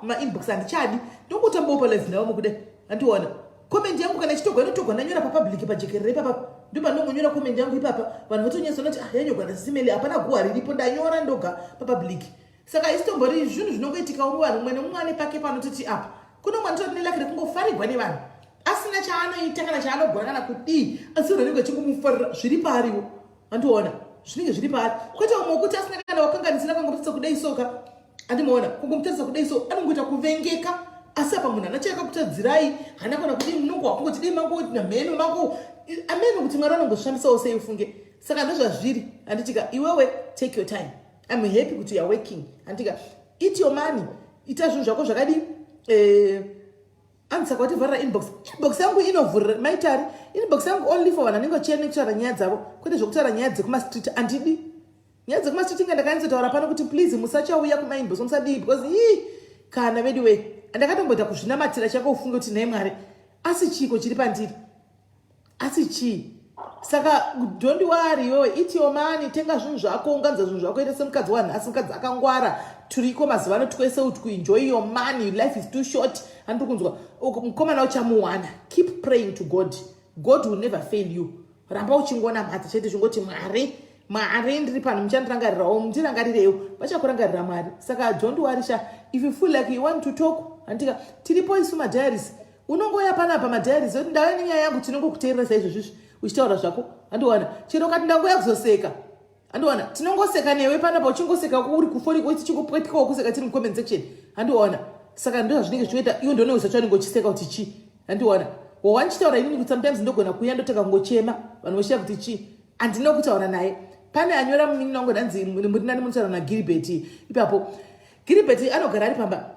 mainbox handichadi. Ndongotambawo palive ndavo mukudai, handiona? Comment yangu kana ichitogwa, inotogwa ndanyora papublic pajekerere ipapa. Ndopandongonyora comment yangu ipapa, vanhu votonyatsoona kuti, "Ah, yanyorwa nasisimeli." Hapana guhwa riripo, ndanyora ndoga papublic. Saka isitombori zvinhu zvinongoitikawo muvanhu. Mumwe nemumwe ane pake panototi apa. Kune mumwe anotori neluck rekungofarigwa nevanhu asina chaanoita kana chaanogona kana kudii, asi vanhu vanenge vachingomufarira zviri paariwo, andiona? Zvinenge zviri paari. Kwete umwe wekuti asina kana wakanganisira, kangomutadza kudai soka, andimaona? Kungomutadza kudai so, anongoita kuvengeka. Asi apa munhu hana chaakakutadzirai, hana kana kudii, munongo wakungoti dii mango namheno mango ameno kuti Mwari anongoshandisawo sei, ufunge. Saka ndozvazviri, handitika? Iwewe take your time. I'm happy kuti you are working, handika? Eat your money, ita zvinhu zvako zvakadii. Anzi saka wativharira inbox. Inbox yangu inovhurira maitari. Inbox yangu only for vanhu vanenge vachiya nekutaura nyaya dzavo, kwete zvokutaura nyaya dzekumastreet. Handidi nyaya dzekumasitreet. Inga ndakanyatsotaura pano kuti please musachauya kumainbox, musadii, because ii kana vediwe ndakatomboita kuzvinamatira chako, ufunge kuti, "Nhai Mwari." Asi chiiko chiri pandiri? Asi chii? Saka don't worry iwewe, eat your money, tenga zvinhu zvako, unganza zvinhu zvako, ita semukadzi wanhasi, mukadzi akangwara. Turiko mazuva ano twese uti kuenjoy your money, life is too short. Handiri kunzwa mukomana uchamuwana. Keep praying to God. God will never fail you. Ramba uchingonamata chete, uchingoti Mwari, Mwari, ndiri pano, muchandirangarirawo, mundirangarirewo, vachakurangarira Mwari. Saka don't worry sha. If you feel like you want to talk, handika tiripo isu madiaries. Unongoya panapa madiaries oti ndauya nenyaya yangu, tinongokuteerera saizvozvizvi uchitaura zvako. Handiwana chero ukati ndangoya kuzoseka, handiwana tinongoseka newe panapa, uchingoseka uri kuforiko, tichingopwetikawo kuseka tiri mucomment section. Handiwana saka ndo zvazvinenge zvichiita. Iwe ndoneuza chaunenge uchiseka kuti chii. Handiwana wawandichitaura inini kuti sometimes ndogona kuuya ndotanga kungochema, vanhu voshiya kuti chii. Handina kutaura naye. Pane anyora munin'ina wangu, ndanzi muri nani munotaura naGilibert ipapo. Gilibert anogara ari pamba.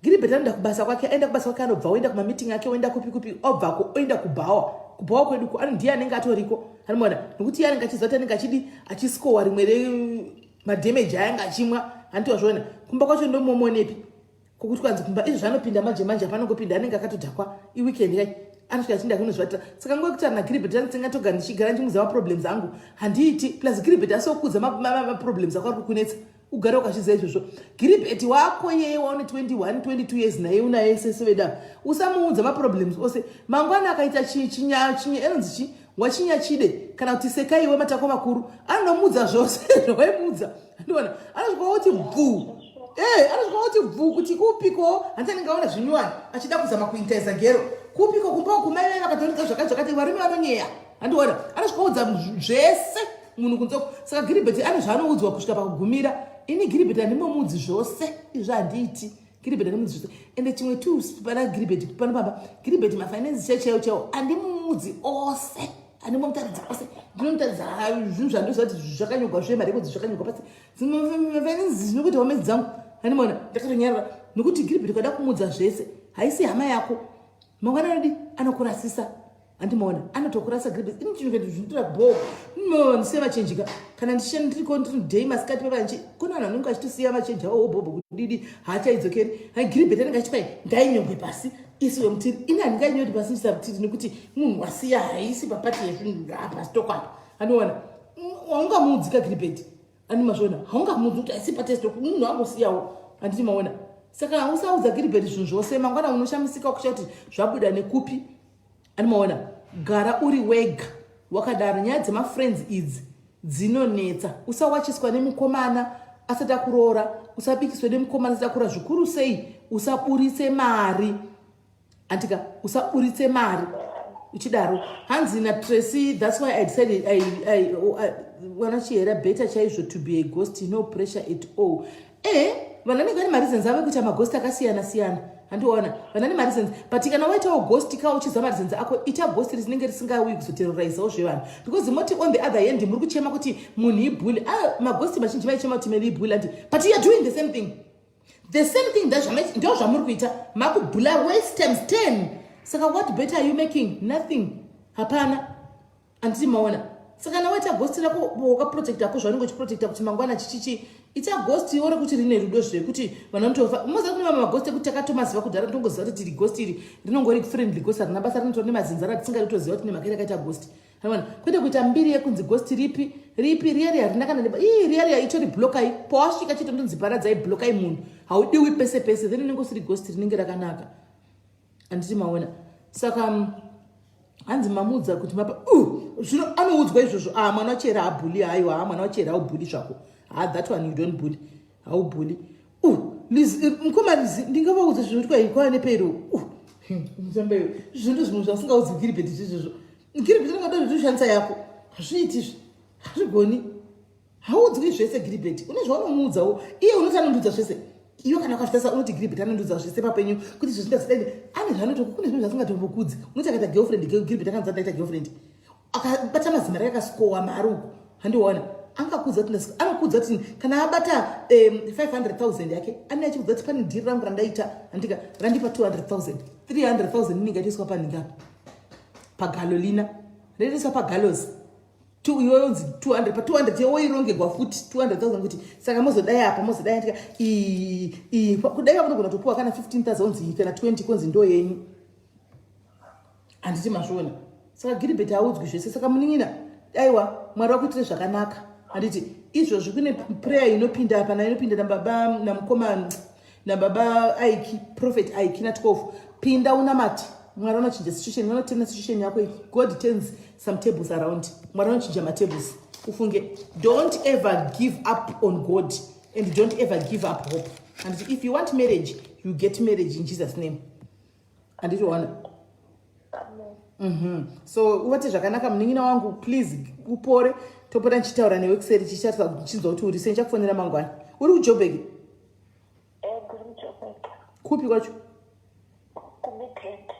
Gilibert anoenda kubasa kwake, aenda kubasa kwake, anobva oenda kumameeting ake, oenda kupi kupi, obvako oenda kubhawa. Kubhawa kwedu ko ndiye anenge atoriko, anomuona nekuti iye anenge achiziva kuti anenge achidi achisikowa rimwe remadhemeji ayange achimwa. Handiti wazviona? Kumba kwacho ndomomonepi kokuti kwanzi kumba izvo zvanopinda manje manje, apanongopinda anenge akatodhakwa. Iweekend kai anosvika achinda kunozvibatira. Saka nguva yekutaura naGilibert, anotsenga toga ndichigara ndichimuudza maproblems angu, handiiti. Plus Gilibert asokudza maproblems ako ari kukunetsa, ugare ukazviziva izvozvo. Gilibert wako yeye waune 21 22 years naye, unaye sese veda, usamuudza maproblems ose. Mangwana akaita anonzi chi wachinya chide kana kuti sekaiwe matako makuru, anonomuudza zvose zvawaimuudza. Andiona anosvika kuti bvu, anosvika kuti bvu kuti kupiko, handiti anenge aona zvinyuwani achida kuzama kuintaisa gero kupiko kumba kumai vai vakatoridza zvakati zvakati. Varume vanonyeya. Handiona anosvika udza zvese munhu kunzoko. Saka Giribheti ane zvaanoudzwa kusvika pakugumira. Ini Giribheti handimomudzi zvose izvo, handiiti. Giribheti handimudzi zvose. Ende chimwe tu pana Giribheti pano pamba, Giribheti mafinance chaiwo chaiwo chaiwo handimumudzi ose, handimomutaridza ose. Ndinomutaridza zvinhu zvandoziva kuti zvakanyogwa, zvemarekodzi zvakanyogwa pasi, dzimwe zvinokuita homedzi dzangu. Handimaona ndakatonyarara nekuti Giribheti ukada kumudza zvese, haisi hama yako, mangwana anodi anokurasisa. Handimaona anotokurasa Giribheti. Ini chinhu zvinotora bho ndisiya machenjika kana ndichishanda ndiriko, ndiri day masikati papanchi, kuna vanhu vanenge vachitosiya machenji avo bhobho kudidi, haachaidzokeri. Hai, Giribheti anenge achipai ngainyogwe pasi isiwe mutiri. Ini handingainyori pasi ndisabutiri nekuti munhu wasiya haisi papati yezvinhu pasitoko apa. Andiona haungamuudzika Giribheti, andi mazviona, haungamuudzi kuti haisi patestoko, munhu angosiyawo. Handiti maona? Saka usaudza Giribheti zvinhu zvose, mangwana unoshamisika kusha kuti zvabuda nekupi. Andimaona gara uri wega wakadaro. Nyaya dzemafriends idzi dzinonetsa. Usawachiswa nemukomana asati akuroora, usabikiswe nemukomana asati akuroora, zvikuru sei usaburitse mari. Andika usaburitse mari uchidaro. Hanzi naTracy, that's why I decided I wana Chihera, better chaizvo to be a ghost, no pressure at all. Vanhu vanenge vane mareasons avo ekuita maghost akasiyana siyana. Handiona vanhu vane mareasons, but kana waitawo ghost ka uchiziva mareasons ako, ita ghost rinenge risingauyi kuzoterrorizawo zvevanhu, because moti on the other hand muri kuchema kuti munhu ibully. Ah, maghost mazhinji vaichema kuti meli ibully andi, but you are doing the same thing, the same thing ndo zvamuri kuita, makubully worse times 10. Saka what better are you making? Nothing, hapana. Handiti maona? Saka kana waita ghost rako wakaprotectako zvaunenge uchiprotecta kuti mangwana chichichi, ita ghost iwo rekuti rine rudo, zvekuti vanhu vanotofa. Moziva kune vamwe maghost ekuti takatomaziva kudhara, tongoziva kuti tiri ghost iri rinongori friendly ghost, harina basa, rinotori nemazinza ratisingadi kutoziva kuti nemhaka rakaita ghost. Anoona kwete kuita mbiri yekunzi ghost ripi ripi, riya riya rina kana ii riya riya itori blokai pawasvika chete, ndonzi paradzai, blokai munhu, haudiwi pese pese, then unenge usiri ghost rinenge rakanaka. Handiti maona? Saka hanzi mamuudza kuti mapa zvino anoudzwa izvozvo. Ah, mwana wachera habully. Haiwa, ha, mwana wachera haubully zvako. Ha, that one you don't bully, haubully. Liz, mukoma Liz, ndingavaudza zvinoitwa kwava nepero mutambeyo. Zvinhu zvimwe zvasingaudzi Giribheti zvizvozvo. Giribheti ringada zvitoshandisa yako, hazviiti izvi, hazvigoni. Haudzwi zvese Giribheti, une zvaunomuudzawo iye. Unoti anondiudza zvese iwe, kana ukazvitarisa unoti Giribheti anondiudza zvese papenyu kuti zvezvindazidai ane zvaanoto. Kune zvimwe zvaasingatombokudzi. Unoti akaita girlfriend, Giribheti akanzi ndaita girlfriend, akabata mazimari, akasikowa mari uku, handiona angakudza kuti anokudza kuti kana abata 500 000 yake, ane achikudza kuti pane dhiri rangu randaita, handika randipa 200 000, 300 000 inenge yatoiswa panhinga pagalolina, retoiswa pagalos iwe yonzi 200 pa 200 yewoirongegwa futi 200 000 kuti saka mozodai apa, mozodai andika iyi kudai vakunogona kutopuwa kana 15 000 onzi iyi kana 20 konzi ndo yenyu. Handiti mazviona? Saka Giribheti haudzwi zvese. Saka munin'ina, aiwa, Mwari vakuitire zvakanaka. Handiti izvozvi kune prayer inopinda apa nainopinda nababa namukoma nababa Aiki, Prophet Aiki na 12. Pinda unamate. Mwari vanochinja situation, vanotena situation yako. God turns some tables around. Mwari vanochinja matables. Ufunge, don't ever give up on God and don't ever give up hope. And if you want marriage, you get marriage in Jesus name. Handiti waona? So uvate zvakanaka munin'ina wangu, please upore. Topota ndichitaura newe kuseri, chichinzwa kuti uri sei. Ndichakufonera mangwana. Uri kuJobek? Eh, ndiri muJobek. Kupi kwacho? KuMidrand.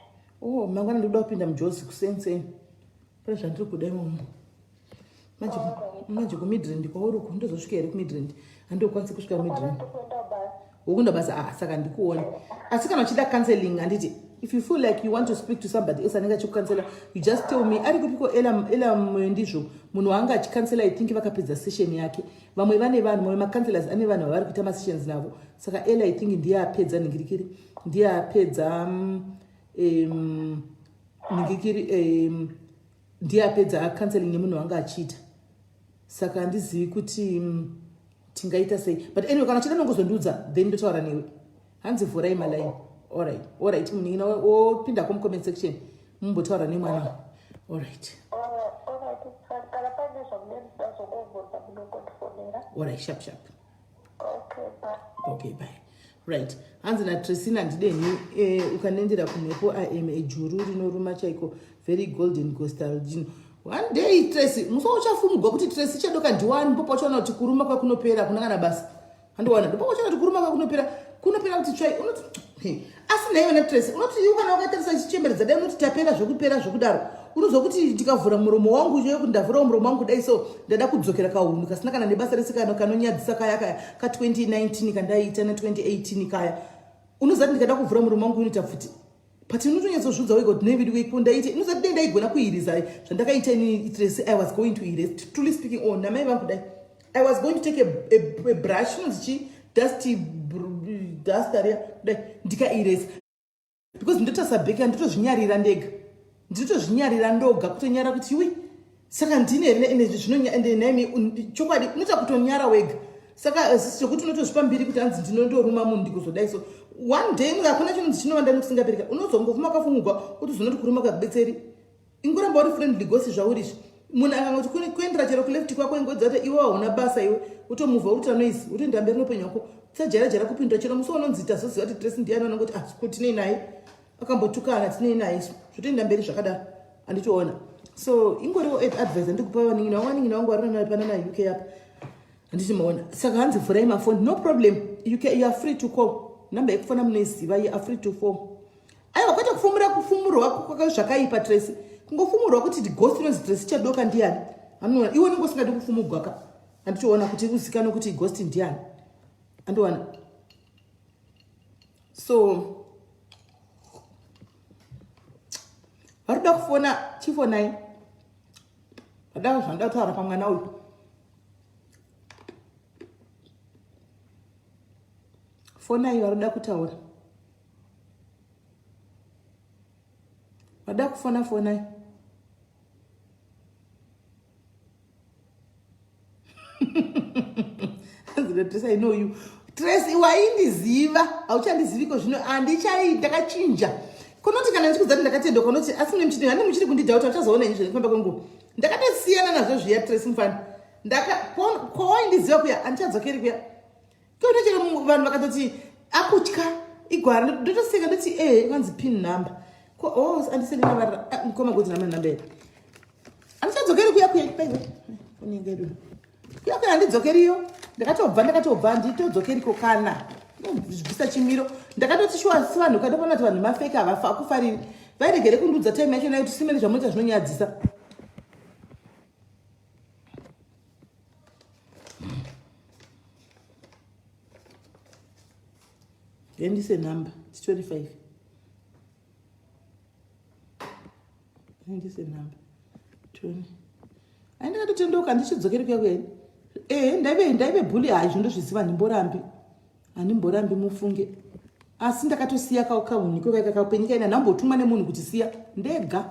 Oh, mangwana ndikuda kupinda muJozi kuseni. Pane zvandiri kuda imomo. Manje manje kuMidrand kwauri uku ndozosvika here kuMidrand? Handokwanisi kusvika kuMidrand. Ndikuenda basa. Wokunda basa, ah, saka ndikuona. Asi kana uchida counseling, handiti, if you feel like you want to speak to somebody else anenge achikukansela, you just tell me. Ari kupiko Ela? Ela ndizvo munhu waanga achikansela. I think vakapedza session yake. Vamwe vane vanhu, mamwe macounselors ane vanhu vavari kuita masessions navo. Saka Ela, I think ndiye apedza ningirikiri, ndiye apedza ningirikiri, ndiye apedza counseling nemunhu wanga achiita. Saka handizivi kuti tingaita sei, but anyway, kana uchida nongozondiudza, then ndotaura newe. Hanzi vhurai malaini. Alright, alright munin'ina, wopinda kumucomment section mumbotaura nemwana. Alright. Alright, kana paine zvamunenge zvokubvunza munongondifonera. Alright, sharp sharp. Okay, bye. Okay, bye. Right, hanzi naTresina ndideni, ukanendera kumhepo. I am ejuru rinoruma chaiko, very golden gostalgino. One day, Tracy, musi uchafumugwa kuti Tracy chadoka ndiwani, ndipo pachaona kuti kuruma kwakunopera kuna kana basa. Handiwana, ndipo pachaona kuti kuruma kwakunopera, kunopera kuti tsvai. Unoti asi naiwe naTracy, unoti iwe kana wakatarisa chichemberedza dai, unoti tapera zvekupera zvekudaro. Unozwa kuti ndikavhura muromo wangu iyoyo, kuti ndavhura muromo wangu dai, so ndada kudzokera kahunhu kasina kana nebasa rese, kano kanonyadzisa kaya kaya ka2019 kandaiita na2018 kaya. Unoziva kuti ndikada kuvhura muromo wangu unoita pfuti, but unotonyatsozviudza wega kuti nevidiwe iko ndaite. Unoziva kuti dai ndaigona kuirisa zvandakaita ini, Tracy, I was going to erase, truly speaking. Oh, namai vangu, dai I was going to take a brush inonzi chi dusty duster riya, dai ndikairesa, because ndotarisa back, ndotozvinyarira ndega, ndinotozvinyarira ndoga, kutonyara kuti wi, saka ndine here? Ende zvinonya, ende naimi chokwadi unoita kutonyara wega. Saka zvekuti unotozvipa mbiri kuti hanzi ndinondoruma munhu ndikuzodai. So one day hakuna chinonzi chinovanda nekusingapereka. Unozongofuma wakafumugwa kuti uzonoti kuruma kakubetseri. Ingoramba uri friendly ghost zvauri izvi. Munhu akangoti kuendera chero kuleft kwako, ingodza kuti iwe hauna basa, iwe utomuvha, uruta noise, utoenda mberi neupenyu hwako. Usajaira jaira kupindura. Chero musi unonzi tazoziva kuti Tracy ndiani, vanongoti ah, ko tinei naye, akambotukana, tinei naye isu, zvotoenda mberi zvakadaro. Handitoona. So ingoriwo advice andikupa vanin'ina vangu, vanin'ina vangu vari pana na UK apa, handiti maona? Saka hanzi vhurai mafoni. No problem, you are free to call. Namba yekufona munoiziva. You are free to phone. Aiwa, kwete kufumura. Kufumurwa zvakaipa, Tracy. Kungofumurwa kuti ghost inonzi Tracy chadoka ndiani, anoona iwe unenge usingadi kufumugwa ka. Handitoona kuti uzikanwe kuti ghost ndiani, andiwana. So vari kuda kufona, chifonai. Vada zvanoda kutaura pamwana uyu, fonai. Vari kuda kutaura, vada kufona, fonai. Tracy, I know you, Tracy. Waindiziva, hauchandiziviko zvino. Handichai, ndakachinja. Kunoti kana ndichikudza kuti ndakatendwa, kunoti asi mune muchiti handi muchiri kundidhauta, uchazoona ini zvekufamba kwenguva. Ndakatosiyana nazvo zviya, Tracy mufana. Kwawaindiziva kuya, handichadzokeri kuya. Kuona chero vanhu vakatoti akutya igwara, ndotoseka, ndoti e kwanzi pin number. Oh, andisendinavarira mukoma goti nama namba yedu. Handichadzokeri kuya kuya paiwe unenge edu kuya kuya, handidzokeriyo. Ndakatobva, ndakatobva, handitodzokeriko kana bvisa chimiro. Ndakatoti shuwa, si vanhu kadopona kuti vanhu mafeki havafa akufariri. Vairegere kundiudza time yacho nayo kuti simene zvamunoita zvinonyadzisa. Endise number 25, endise number 20. Ai, ndakatotendoka, ndichidzokeri kuya kuya. Ehe, ndaive bully. Hai, zvindozviziva, handimborambi, handimborambi, mufunge. Asi ndakatosiya kahunhu iko kaika kaupenyu kaina ndambotumwa nemunhu kuti siya ndega.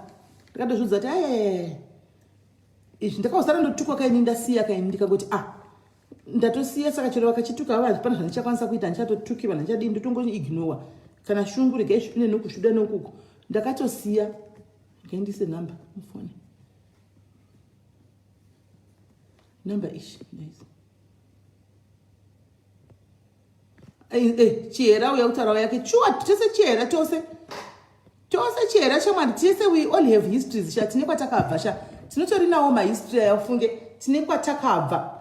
Ndakatozviudza kuti aye izvi ndakausara ndotukwa kaini ndasiya kaini ndikangoti ah ndatosiya saka chero vakachituka vava hapana zvandichakwanisa kuita handichatotuki vanhu handichadii ndotongoignowa kana shungu regai zvipinde nokusvuda nokuko ndakatosiya regai ndise number mufoni number ishi ndaisa eh, eh, chihera uya kutaurawo yake shuwa tese chihera tose tose chihera shamwari tese we all have histories sha tine kwatakabva sha tinotori nawo mahistory aya ufunge tine kwatakabva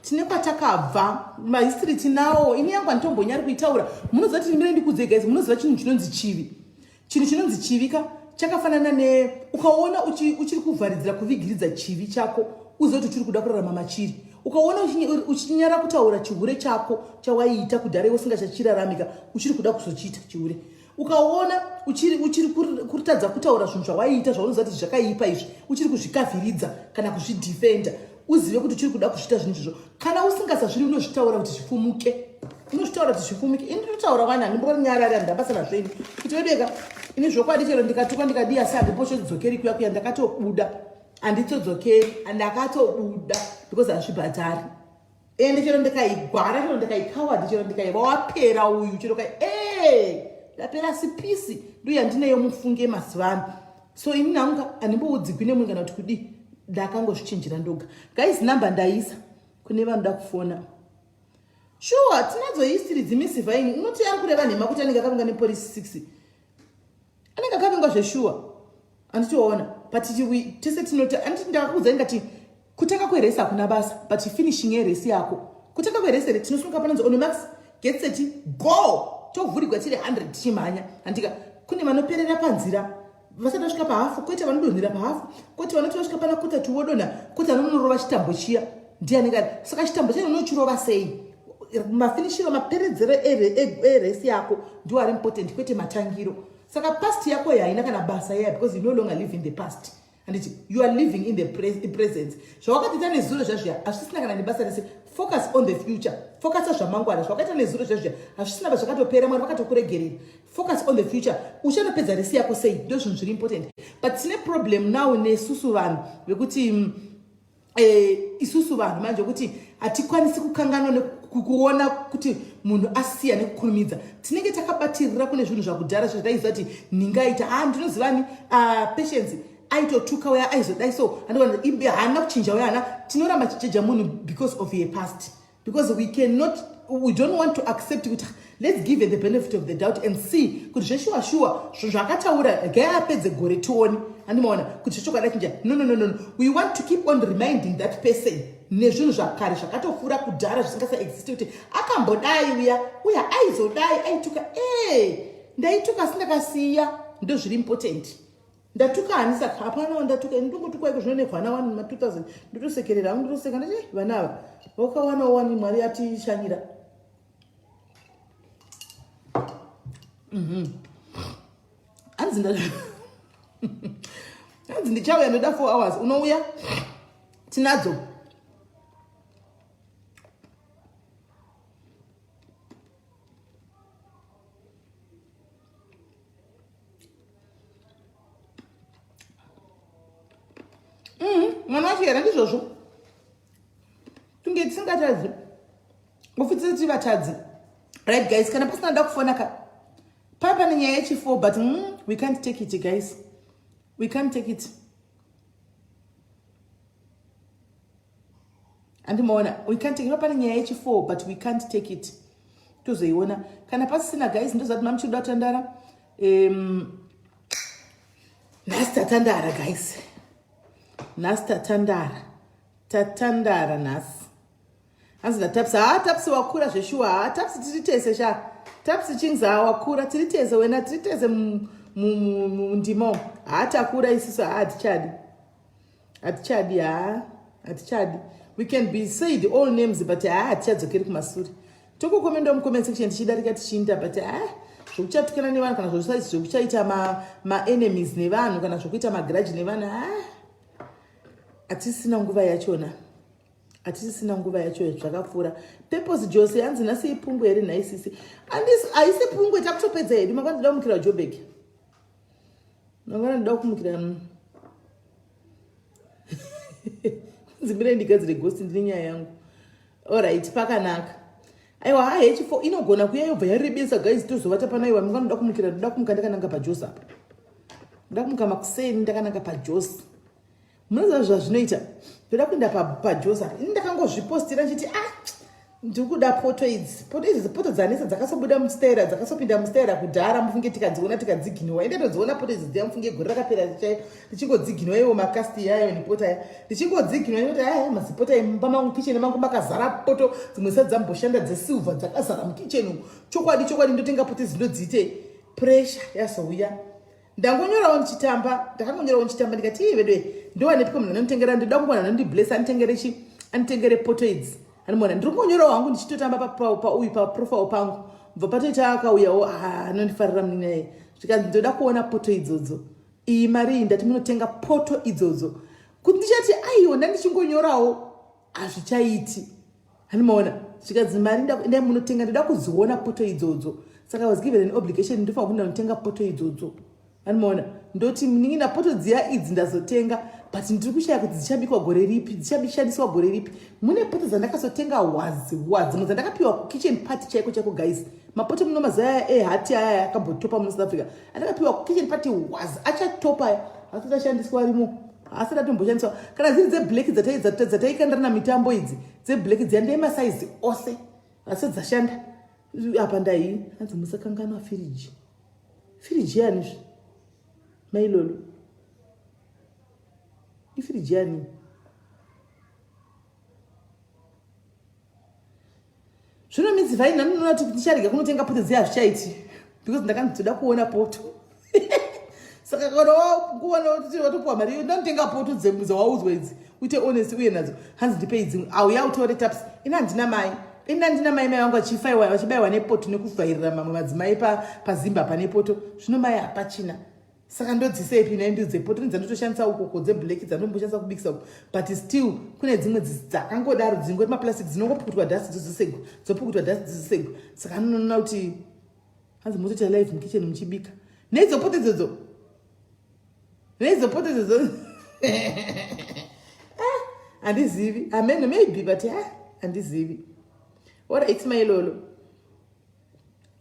tine kwatakabva mahistory tinawo ini yangu anditombonyari kuitaura munoziva kuti ndimire ndikuudze guys munoziva chinhu chinonzi chivi Chinhu chinonzi chivi ka chakafanana ne ukaona uchiri kuvharidzira kuvigiridza chivi chako uzive kuti uchiri kuda kurarama machiri. Ukaona uchinyara kutaura chihure chako chawaiita kudhara iwe usingachachiraramika uchiri kuda kuzochiita chihure. Ukaona uchiri uchiri kutadza kutaura zvinhu zvawaiita zvaunoziva kuti zvakaipa izvi uchiri kuzvikavhiridza kana kuzvidefenda uzive kuti uchiri kuda kuzviita zvinhu izvozvo. Kana usingasazviri unozvitaura kuti zvifumuke. Unozvitaura kuti zvifumuke. Ini ndinotaura wani handimbonyarari handina basa nazvo ini. Kuti vedeka ini zvokwadi chero ndikatukwa ndikadii asi handimbochodzokeri kuya kuya ndakatobuda. Handitodzokeri ndakatobuda because hazvibhadhari. Ende chero ndikaigwara chero ndikaikawadi chero ndikaiva wapera uyu chero kai ee ndapera sipisi ndoyandinayo mufunge mazuva ano. So ini nangu handimboudzigwi nemunhu kana kuti kudii ndakangozvichinjira ndoga guys number ndaisa kune vanoda kufona sure tinadzo history dzimisivhaini unoti ari kureva nhema kuti anenge akavingwa nepolice 6 anenge akavingwa zveshuwa anditoona but tese tinoti anditi ndakakuudza ndikati kutanga kweresi hakuna basa but finishing yeresi yako kutanga kweresi here tinosunga panonzi onomax get set go tovhurigwa tiri 100 tichimhanya handika kune vanoperera panzira vasati vasvika pahafu kwete vanodonhera pahafu kwete vanoti vasvika pana kota tu vodonha kwete vanonorova chitambo chiya ndiye anenge ari saka chitambo chacho unochirova sei mafinishiro maperedzero eresi yako ndiwo ari important kwete matangiro saka past yako haina kana basa yaya because you no longer live in the past handiti you are living in the presence zvawakatoita nezuro zvazviya hazvisina kana nebasa rese focus on the future focusa zvamangwana zvawakaita nezuro zvazviya hazvisina ba zvakatopera mwari vakatokuregerera focus on the future uchanopedza resi yako sei ndo zvinhu zviri important but tine problem now nesusu vanhu vekuti mm, eh, isusu vanhu manje kuti hatikwanisi kukanganwa kuona kuti munhu asiya nekukurumidza tinenge takabatirira kune zvinhu zvakudhara zvataiziva kuti ndingaita ah, ndinozivani ah, patience aitotuka uya aizodai so haana kuchinja uya hana tinoramba tichijeja munhu because of her past because we cannot we don't want to accept kuti let's give her the benefit of the doubt and see kuti zveshuwa shuwa zvakataura gai apedze gore tione andimaona kuti zvechokwadi achinja no no no no we want to keep on reminding that person nezvinhu zvakare zvakatopfuura kudhara zvisingasaexiste kuti akambodai uya uya aizodai aituka e eh, ndaituka asi ndakasiya ndozviri important Ndatuka ani saka hapana wandatuka ini ndongotukwa iko zvino nevana wani ma 2000 ndotosekerera hangu ndotoseka ndati eh, vana ava vakawanawo wani mwari atishanyira mhm. hanzi nda hanzi ndichauya ndoda 4 hours unouya tinadzo Mm, mwana wacho here ndizvozvo tunge tisingatadzi ofitse tiri vatadzi right guys kana pasina da kufona ka paa pane nyaya yechifour but mm, we can't take it guys we can't take it andimaona we can't take it pane nyaya yechi4 but we can't take it tozoiona kana pasisina guys ndozati mamuchiri kuda kutandara um, nhasi tatandara guys nhasi tatandara tatandara nhasi hanzi natapsi haa tapsi wakura zveshuwa haa tapsi tiri tese sha tapsi chings haa wakura tiri tese wena tiri tese mundimo haa takura isusu haa hatichadi hatichadi haa hatichadi we can be said all names but haa hatichadzokeri kumasure tokukomenda mucomment section tichidarika tichiinda but haa zvekuchatukana nevanhu kana zvekuchaita maenemies nevanhu kana zvekuita magrudge nevanhu haa hatisina nguva yachona. Hatisisina nguva yacho zvakapfuura. Purpose Jose hanzi nhasi ipungwe here nhai sisi? Haisi pungwe takutopedza hedu mangwana ndoda kumukira Joburg. Mangwana ndoda kumukira Nzimbirai ndigadzire ghost ndine nyaya yangu. Alright, pakanaka. Aiwa ha H4 inogona kuya yobva yarebesa guys tozovata pano aiwa mangwana ndoda kumukira ndoda kumuka ndakananga paJose apa. Ndoda kumuka makuseni ndakananga paJose. Munoziva zvazvinoita ndoda kuenda paJose apa. Ini ndakangozvipostira ndichiti ah ndiri kuda poto idzi poto idzi poto dzanetsa dzakasobuda mustaira dzakasopinda mustaira kudhara mufunge tikadziona tikadziginowa ende todziona poto idzi dziya mufunge gore rakapera chai ndichingodziginowa iwo makasti yayo nepoto aya ndichingodziginowa inoti aya mazipota emumba mangu kitchen mangu makazara poto dzimwe dzisati dzamboshanda dzesilver dzakazara mukitchen umu chokwadi chokwadi ndotenga poto idzi ndodziite pressure yazouya ndangonyorawo ndichitamba ndakangonyorawo ndichitamba ndikati ii veduwe ndowanepiko munhu anonditengera ndoda kungowana anondibless anditengere chi anditengere poto idzi andimuona ndiri kungonyorawo hangu ndichitotamba pauyu paprofile pangu bva patoita akauyawo ah, anondifarira munini aye zvikanzi ndoda kuona poto idzodzo iyi mari iyi ndati munotenga poto idzodzo kuti ndichati aiwa ndandichingonyorawo hazvichaiti handimaona zvikanzi mari ndai munotenga ndoda kudziona poto idzodzo saka i was given an obligation ndofanira kuenda notenga poto idzodzo handimaona ndoti munin'ina poto dziya idzi ndazotenga but ndiri kushaya kuti dzichabikwa gore ripi dzichabishandiswa gore ripi mune poto dzandakazotenga wazi wa dzimwe dzandakapiwa kukitchen party chaiko chaiko guys mapoto muno mazaya ehati aya akambotopa muno south africa andakapiwa kukitchen party wazi achatopa aya asati ashandiswa arimo asati atomboshandiswa kana dziri dzeblack dzataikandirana mitambo idzi dzeblack dziya ndemasaizi ose asi dzashanda apa ndai hanzi musakanganwa firiji firiji yani zve mailolo ifiriji yani zvino midzivai nani unoona kuti ndicharega kunotenga poto dziya hazvichaiti because ndakanzi toda kuona poto saka kana wakuona kuti watopuwa mari iyo ndanotenga poto dzawaudzwa idzi uite honest uye nadzo hanzi ndipei dzimwe auya utore taps ini handina mai ini handina mai mai vangu vachifaiwa vachibaiwa nepoto nekuvhairira mamwe madzimai pazimba pane poto zvino mai hapachina saka ndodzisepi nhai ndidzo dzepoto nedzandotoshandisa ukoko dzeblack dzandomboshandisa kubikisa uko but still kune dzimwe dzakangodaro dzingori maplastic dzinongopukutwa dust dzozosegwa dzopukutwa dust dzozosegwa saka anonoona kuti hanzi motoita live mukitchen muchibika neidzo poto idzodzo neidzo poto idzodzo ah, handizivi amen maybe but ah, handizivi ora it's my lolo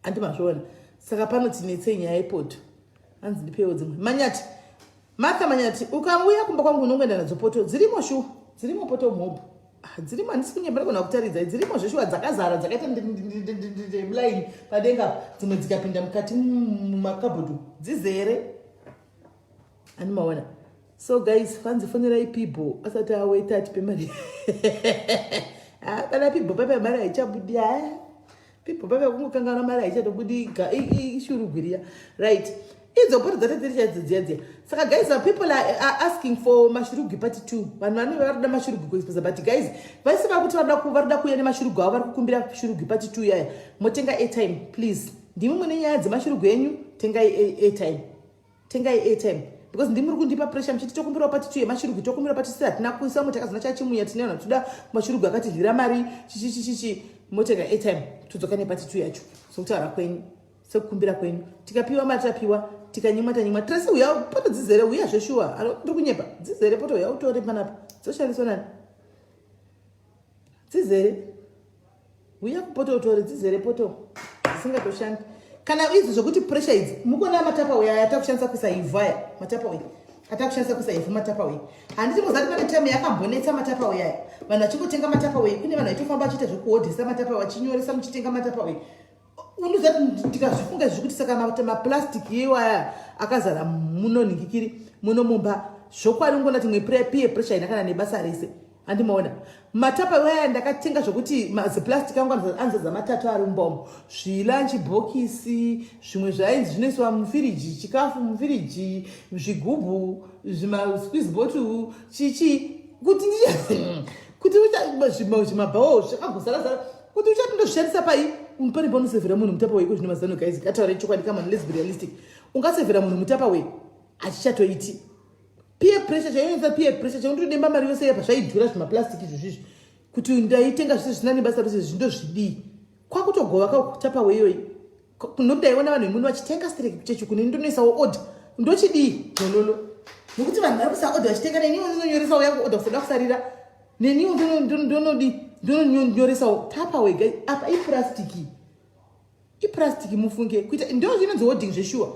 Anti mazviona. Saka pano tinetsei nyaya yepoto. Hanzi ndipewo dzimwe. Manyati. Martha Manyati, ukauya kumba kwangu unongoenda nadzo poto. Dzirimo shuwa. Dzirimo poto mhobho. Ah, dzirimo handisi kunyepa ndogona kutaridza. Dzirimo zveshuwa dzakazara dzakaita line padenga dzimwe dzikapinda mukati mumakabhodhi. Dzizere. Ani maona. So guys, fanzi fonerai Pibo asati aweta atipe mari. Ah, kana Pibo pape mari haichabudi. Ah. Pibo pape kungokanganwa mari haichatobudi ishurugwiriya. Right. Idzo poto dzate dziri chaidzo dziya dziya. Saka guys, people are, are asking for mashurugwi part 2. Vanhu vanenge vari kuda mashurugwi kuexposa but guys, vaisi vari kuti varikuda kuuya nemashurugwi avo vari kukumbira shurugwi part 2 yaya. Motenga airtime please. Ndimi mune nyaya dzemashurugwi enyu, tengai airtime. Tengai airtime because ndimi muri kundipa pressure muchiti tokumbirawo pati tuye mashurugwi tokumbirawo pati sisi hatina kuisa mwe takazona chachimunya tine vanhu toda mashurugwi akatidyira mari chichichichichi motenga airtime todzoka nepati tu yacho sokutaura kwenyu sekukumbira kwenyu tikapiwa mari tapiwa tikanyimwa tanyimwa trese uya poto dzizere uya zveshuwa ndiri kunyepa dzizere poto uya utore panapa dzoshandiswa nani dzizere Huya kupoto utore dzizere poto dzisingatoshandi. Kana idzi zvekuti pressure idzi mukuona matapa uya aya atakushandisa kuisa ivhu aya matapa uya atakushandisa kuisa ivhu matapa uya handiti mozati pane time yakambonetsa matapa uya aya vanhu vachingotenga matapa uya kune vanhu vaitofamba vachiita zvekuhodhesa matapa vachinyoresa muchitenga matapa uya unoziva kuti ndikazvifunga izvi zvekuti saka maplastic iwaya akazara muno nhingikiri muno mumba zvokwadi ungoona kuti imwe peer pressure haina kana nebasa rese handimaona matapa iwaya ndakatenga zvekuti maziplastic angu anozadza matatu ari mumba umu zvilanchi bhokisi zvimwe zvainzi zvinoiswa mufiriji chikafu mufiriji zvigubhu zvimasqueeze bottle chichi kuti kuti zvimabhawo zvakagozara-zara kuti uchati ndozvishandisa pai pane paunosevhera munhu mutapa weiko zvine mazano guys kataura chokwadi come on let's be realistic ungasevhera munhu mutapa wei achichatoiti peer pressure chainoita peer pressure chaundodemba mari yose yapa zvaidhura zvimaplastic izvo zvizvi Kuti ndaitenga zvese zvisina nebasa rese, zvindozvidii? Kwakutogova kakutapa iyoyi. Nokuti ndaiona vanhu vemuno vachitenga stereki kuchechi kune, ndonoisawo order, ndochidii dololo? Nokuti vanhu vari kuisa order vachitenga, neniwo ndinonyoresawo yangu order, kusoda kusarira. Neniwo ndonodi ndononyoresawo tapa wega. Apa ipurastiki, ipurastiki, mufunge kuita ndo zvinonzi hoarding zveshuwa.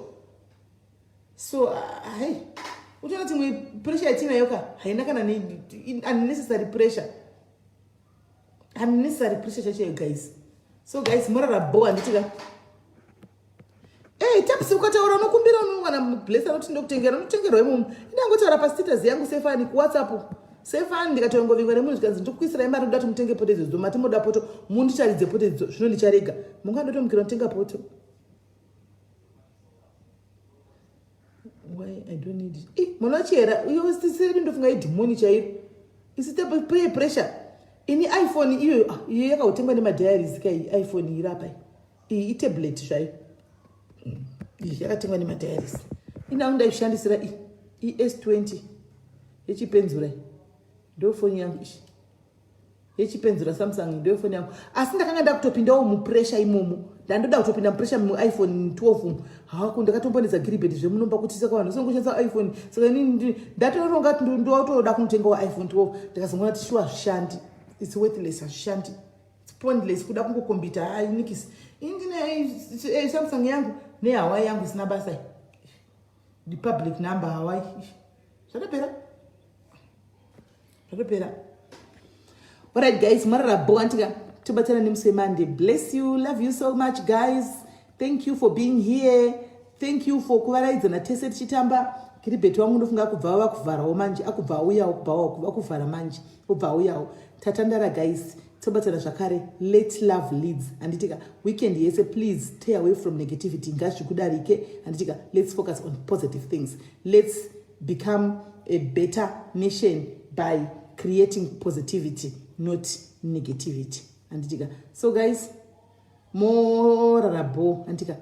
So hai, utoona timwe pressure yatinayo ka, haina kana unnecessary pressure, unnecessary pressure chacho, guys. So guys, morara bo, handiti ka? Hey, Tapsi, ukataura unokumbira, unowana bless anoti ndokutengera, unotengerwa imomo. Indangotaura pastatus yangu sefani kuWhatsApp sefani, ndikatoingovingwa nemunhu, zvikanzi ndikukuisirai mari, ndoda kuti mutenge poto idzodzo, mati moda poto, mundicharidze poto idzo, zvino ndicharega mungandotomukira kutenga poto. Why I don't need it? Eh, mwana wachera uyo sisiri, ndofunga idhimoni chairo. Isi peer pressure. Ini iPhone iyoyo, ah, iyo yakautengwa nemadiaries ka. Iyi iPhone iri apa iyi itablet zvayo, iyi yakatengwa nemadiaries. Ini angu ndaishandisira iyi iS20 yechipenzura, ndo foni yangu iyi yechipenzura Samsung, ndo foni yangu. Asi ndakanga ndakutopindawo mupressure imomo, ndandoda kutopinda mupressure muiPhone 12 hako. Ndakatombonedza Giribet zvemunomba kuti saka vanhu vasingoshandisa iPhone, saka inini ndatoronga ndotoda kunotengawo iPhone 12. Ndikazongoona kuti shuwa hazvishandi, it's worthless, hazvishandi, it's pointless kuda kungokombita. Hai, nikisi, ini ndine Samsung yangu neHuawei yangu isina basa, the public number Huawei. Zvatopera, zvatopera. Alright guys, marara bo, antika tobatana nemusi weMonday. Bless you, love you so much, guys. Thank you for being here, thank you for kuvaraidzana tese tichitamba. Kiribheti wangu ndofunga kubva vakuvharawo manje, akubva auyawo, kubva vakuvhara manje, obva auyawo. Tatandara guys, tobatana zvakare. Let love leads, handitika? Weekend yese, please stay away from negativity, ngazvikudarike, handitika? Let's focus on positive things. Let's become a better nation by creating positivity, not negativity, handitika? So guys, morara bo, handitika?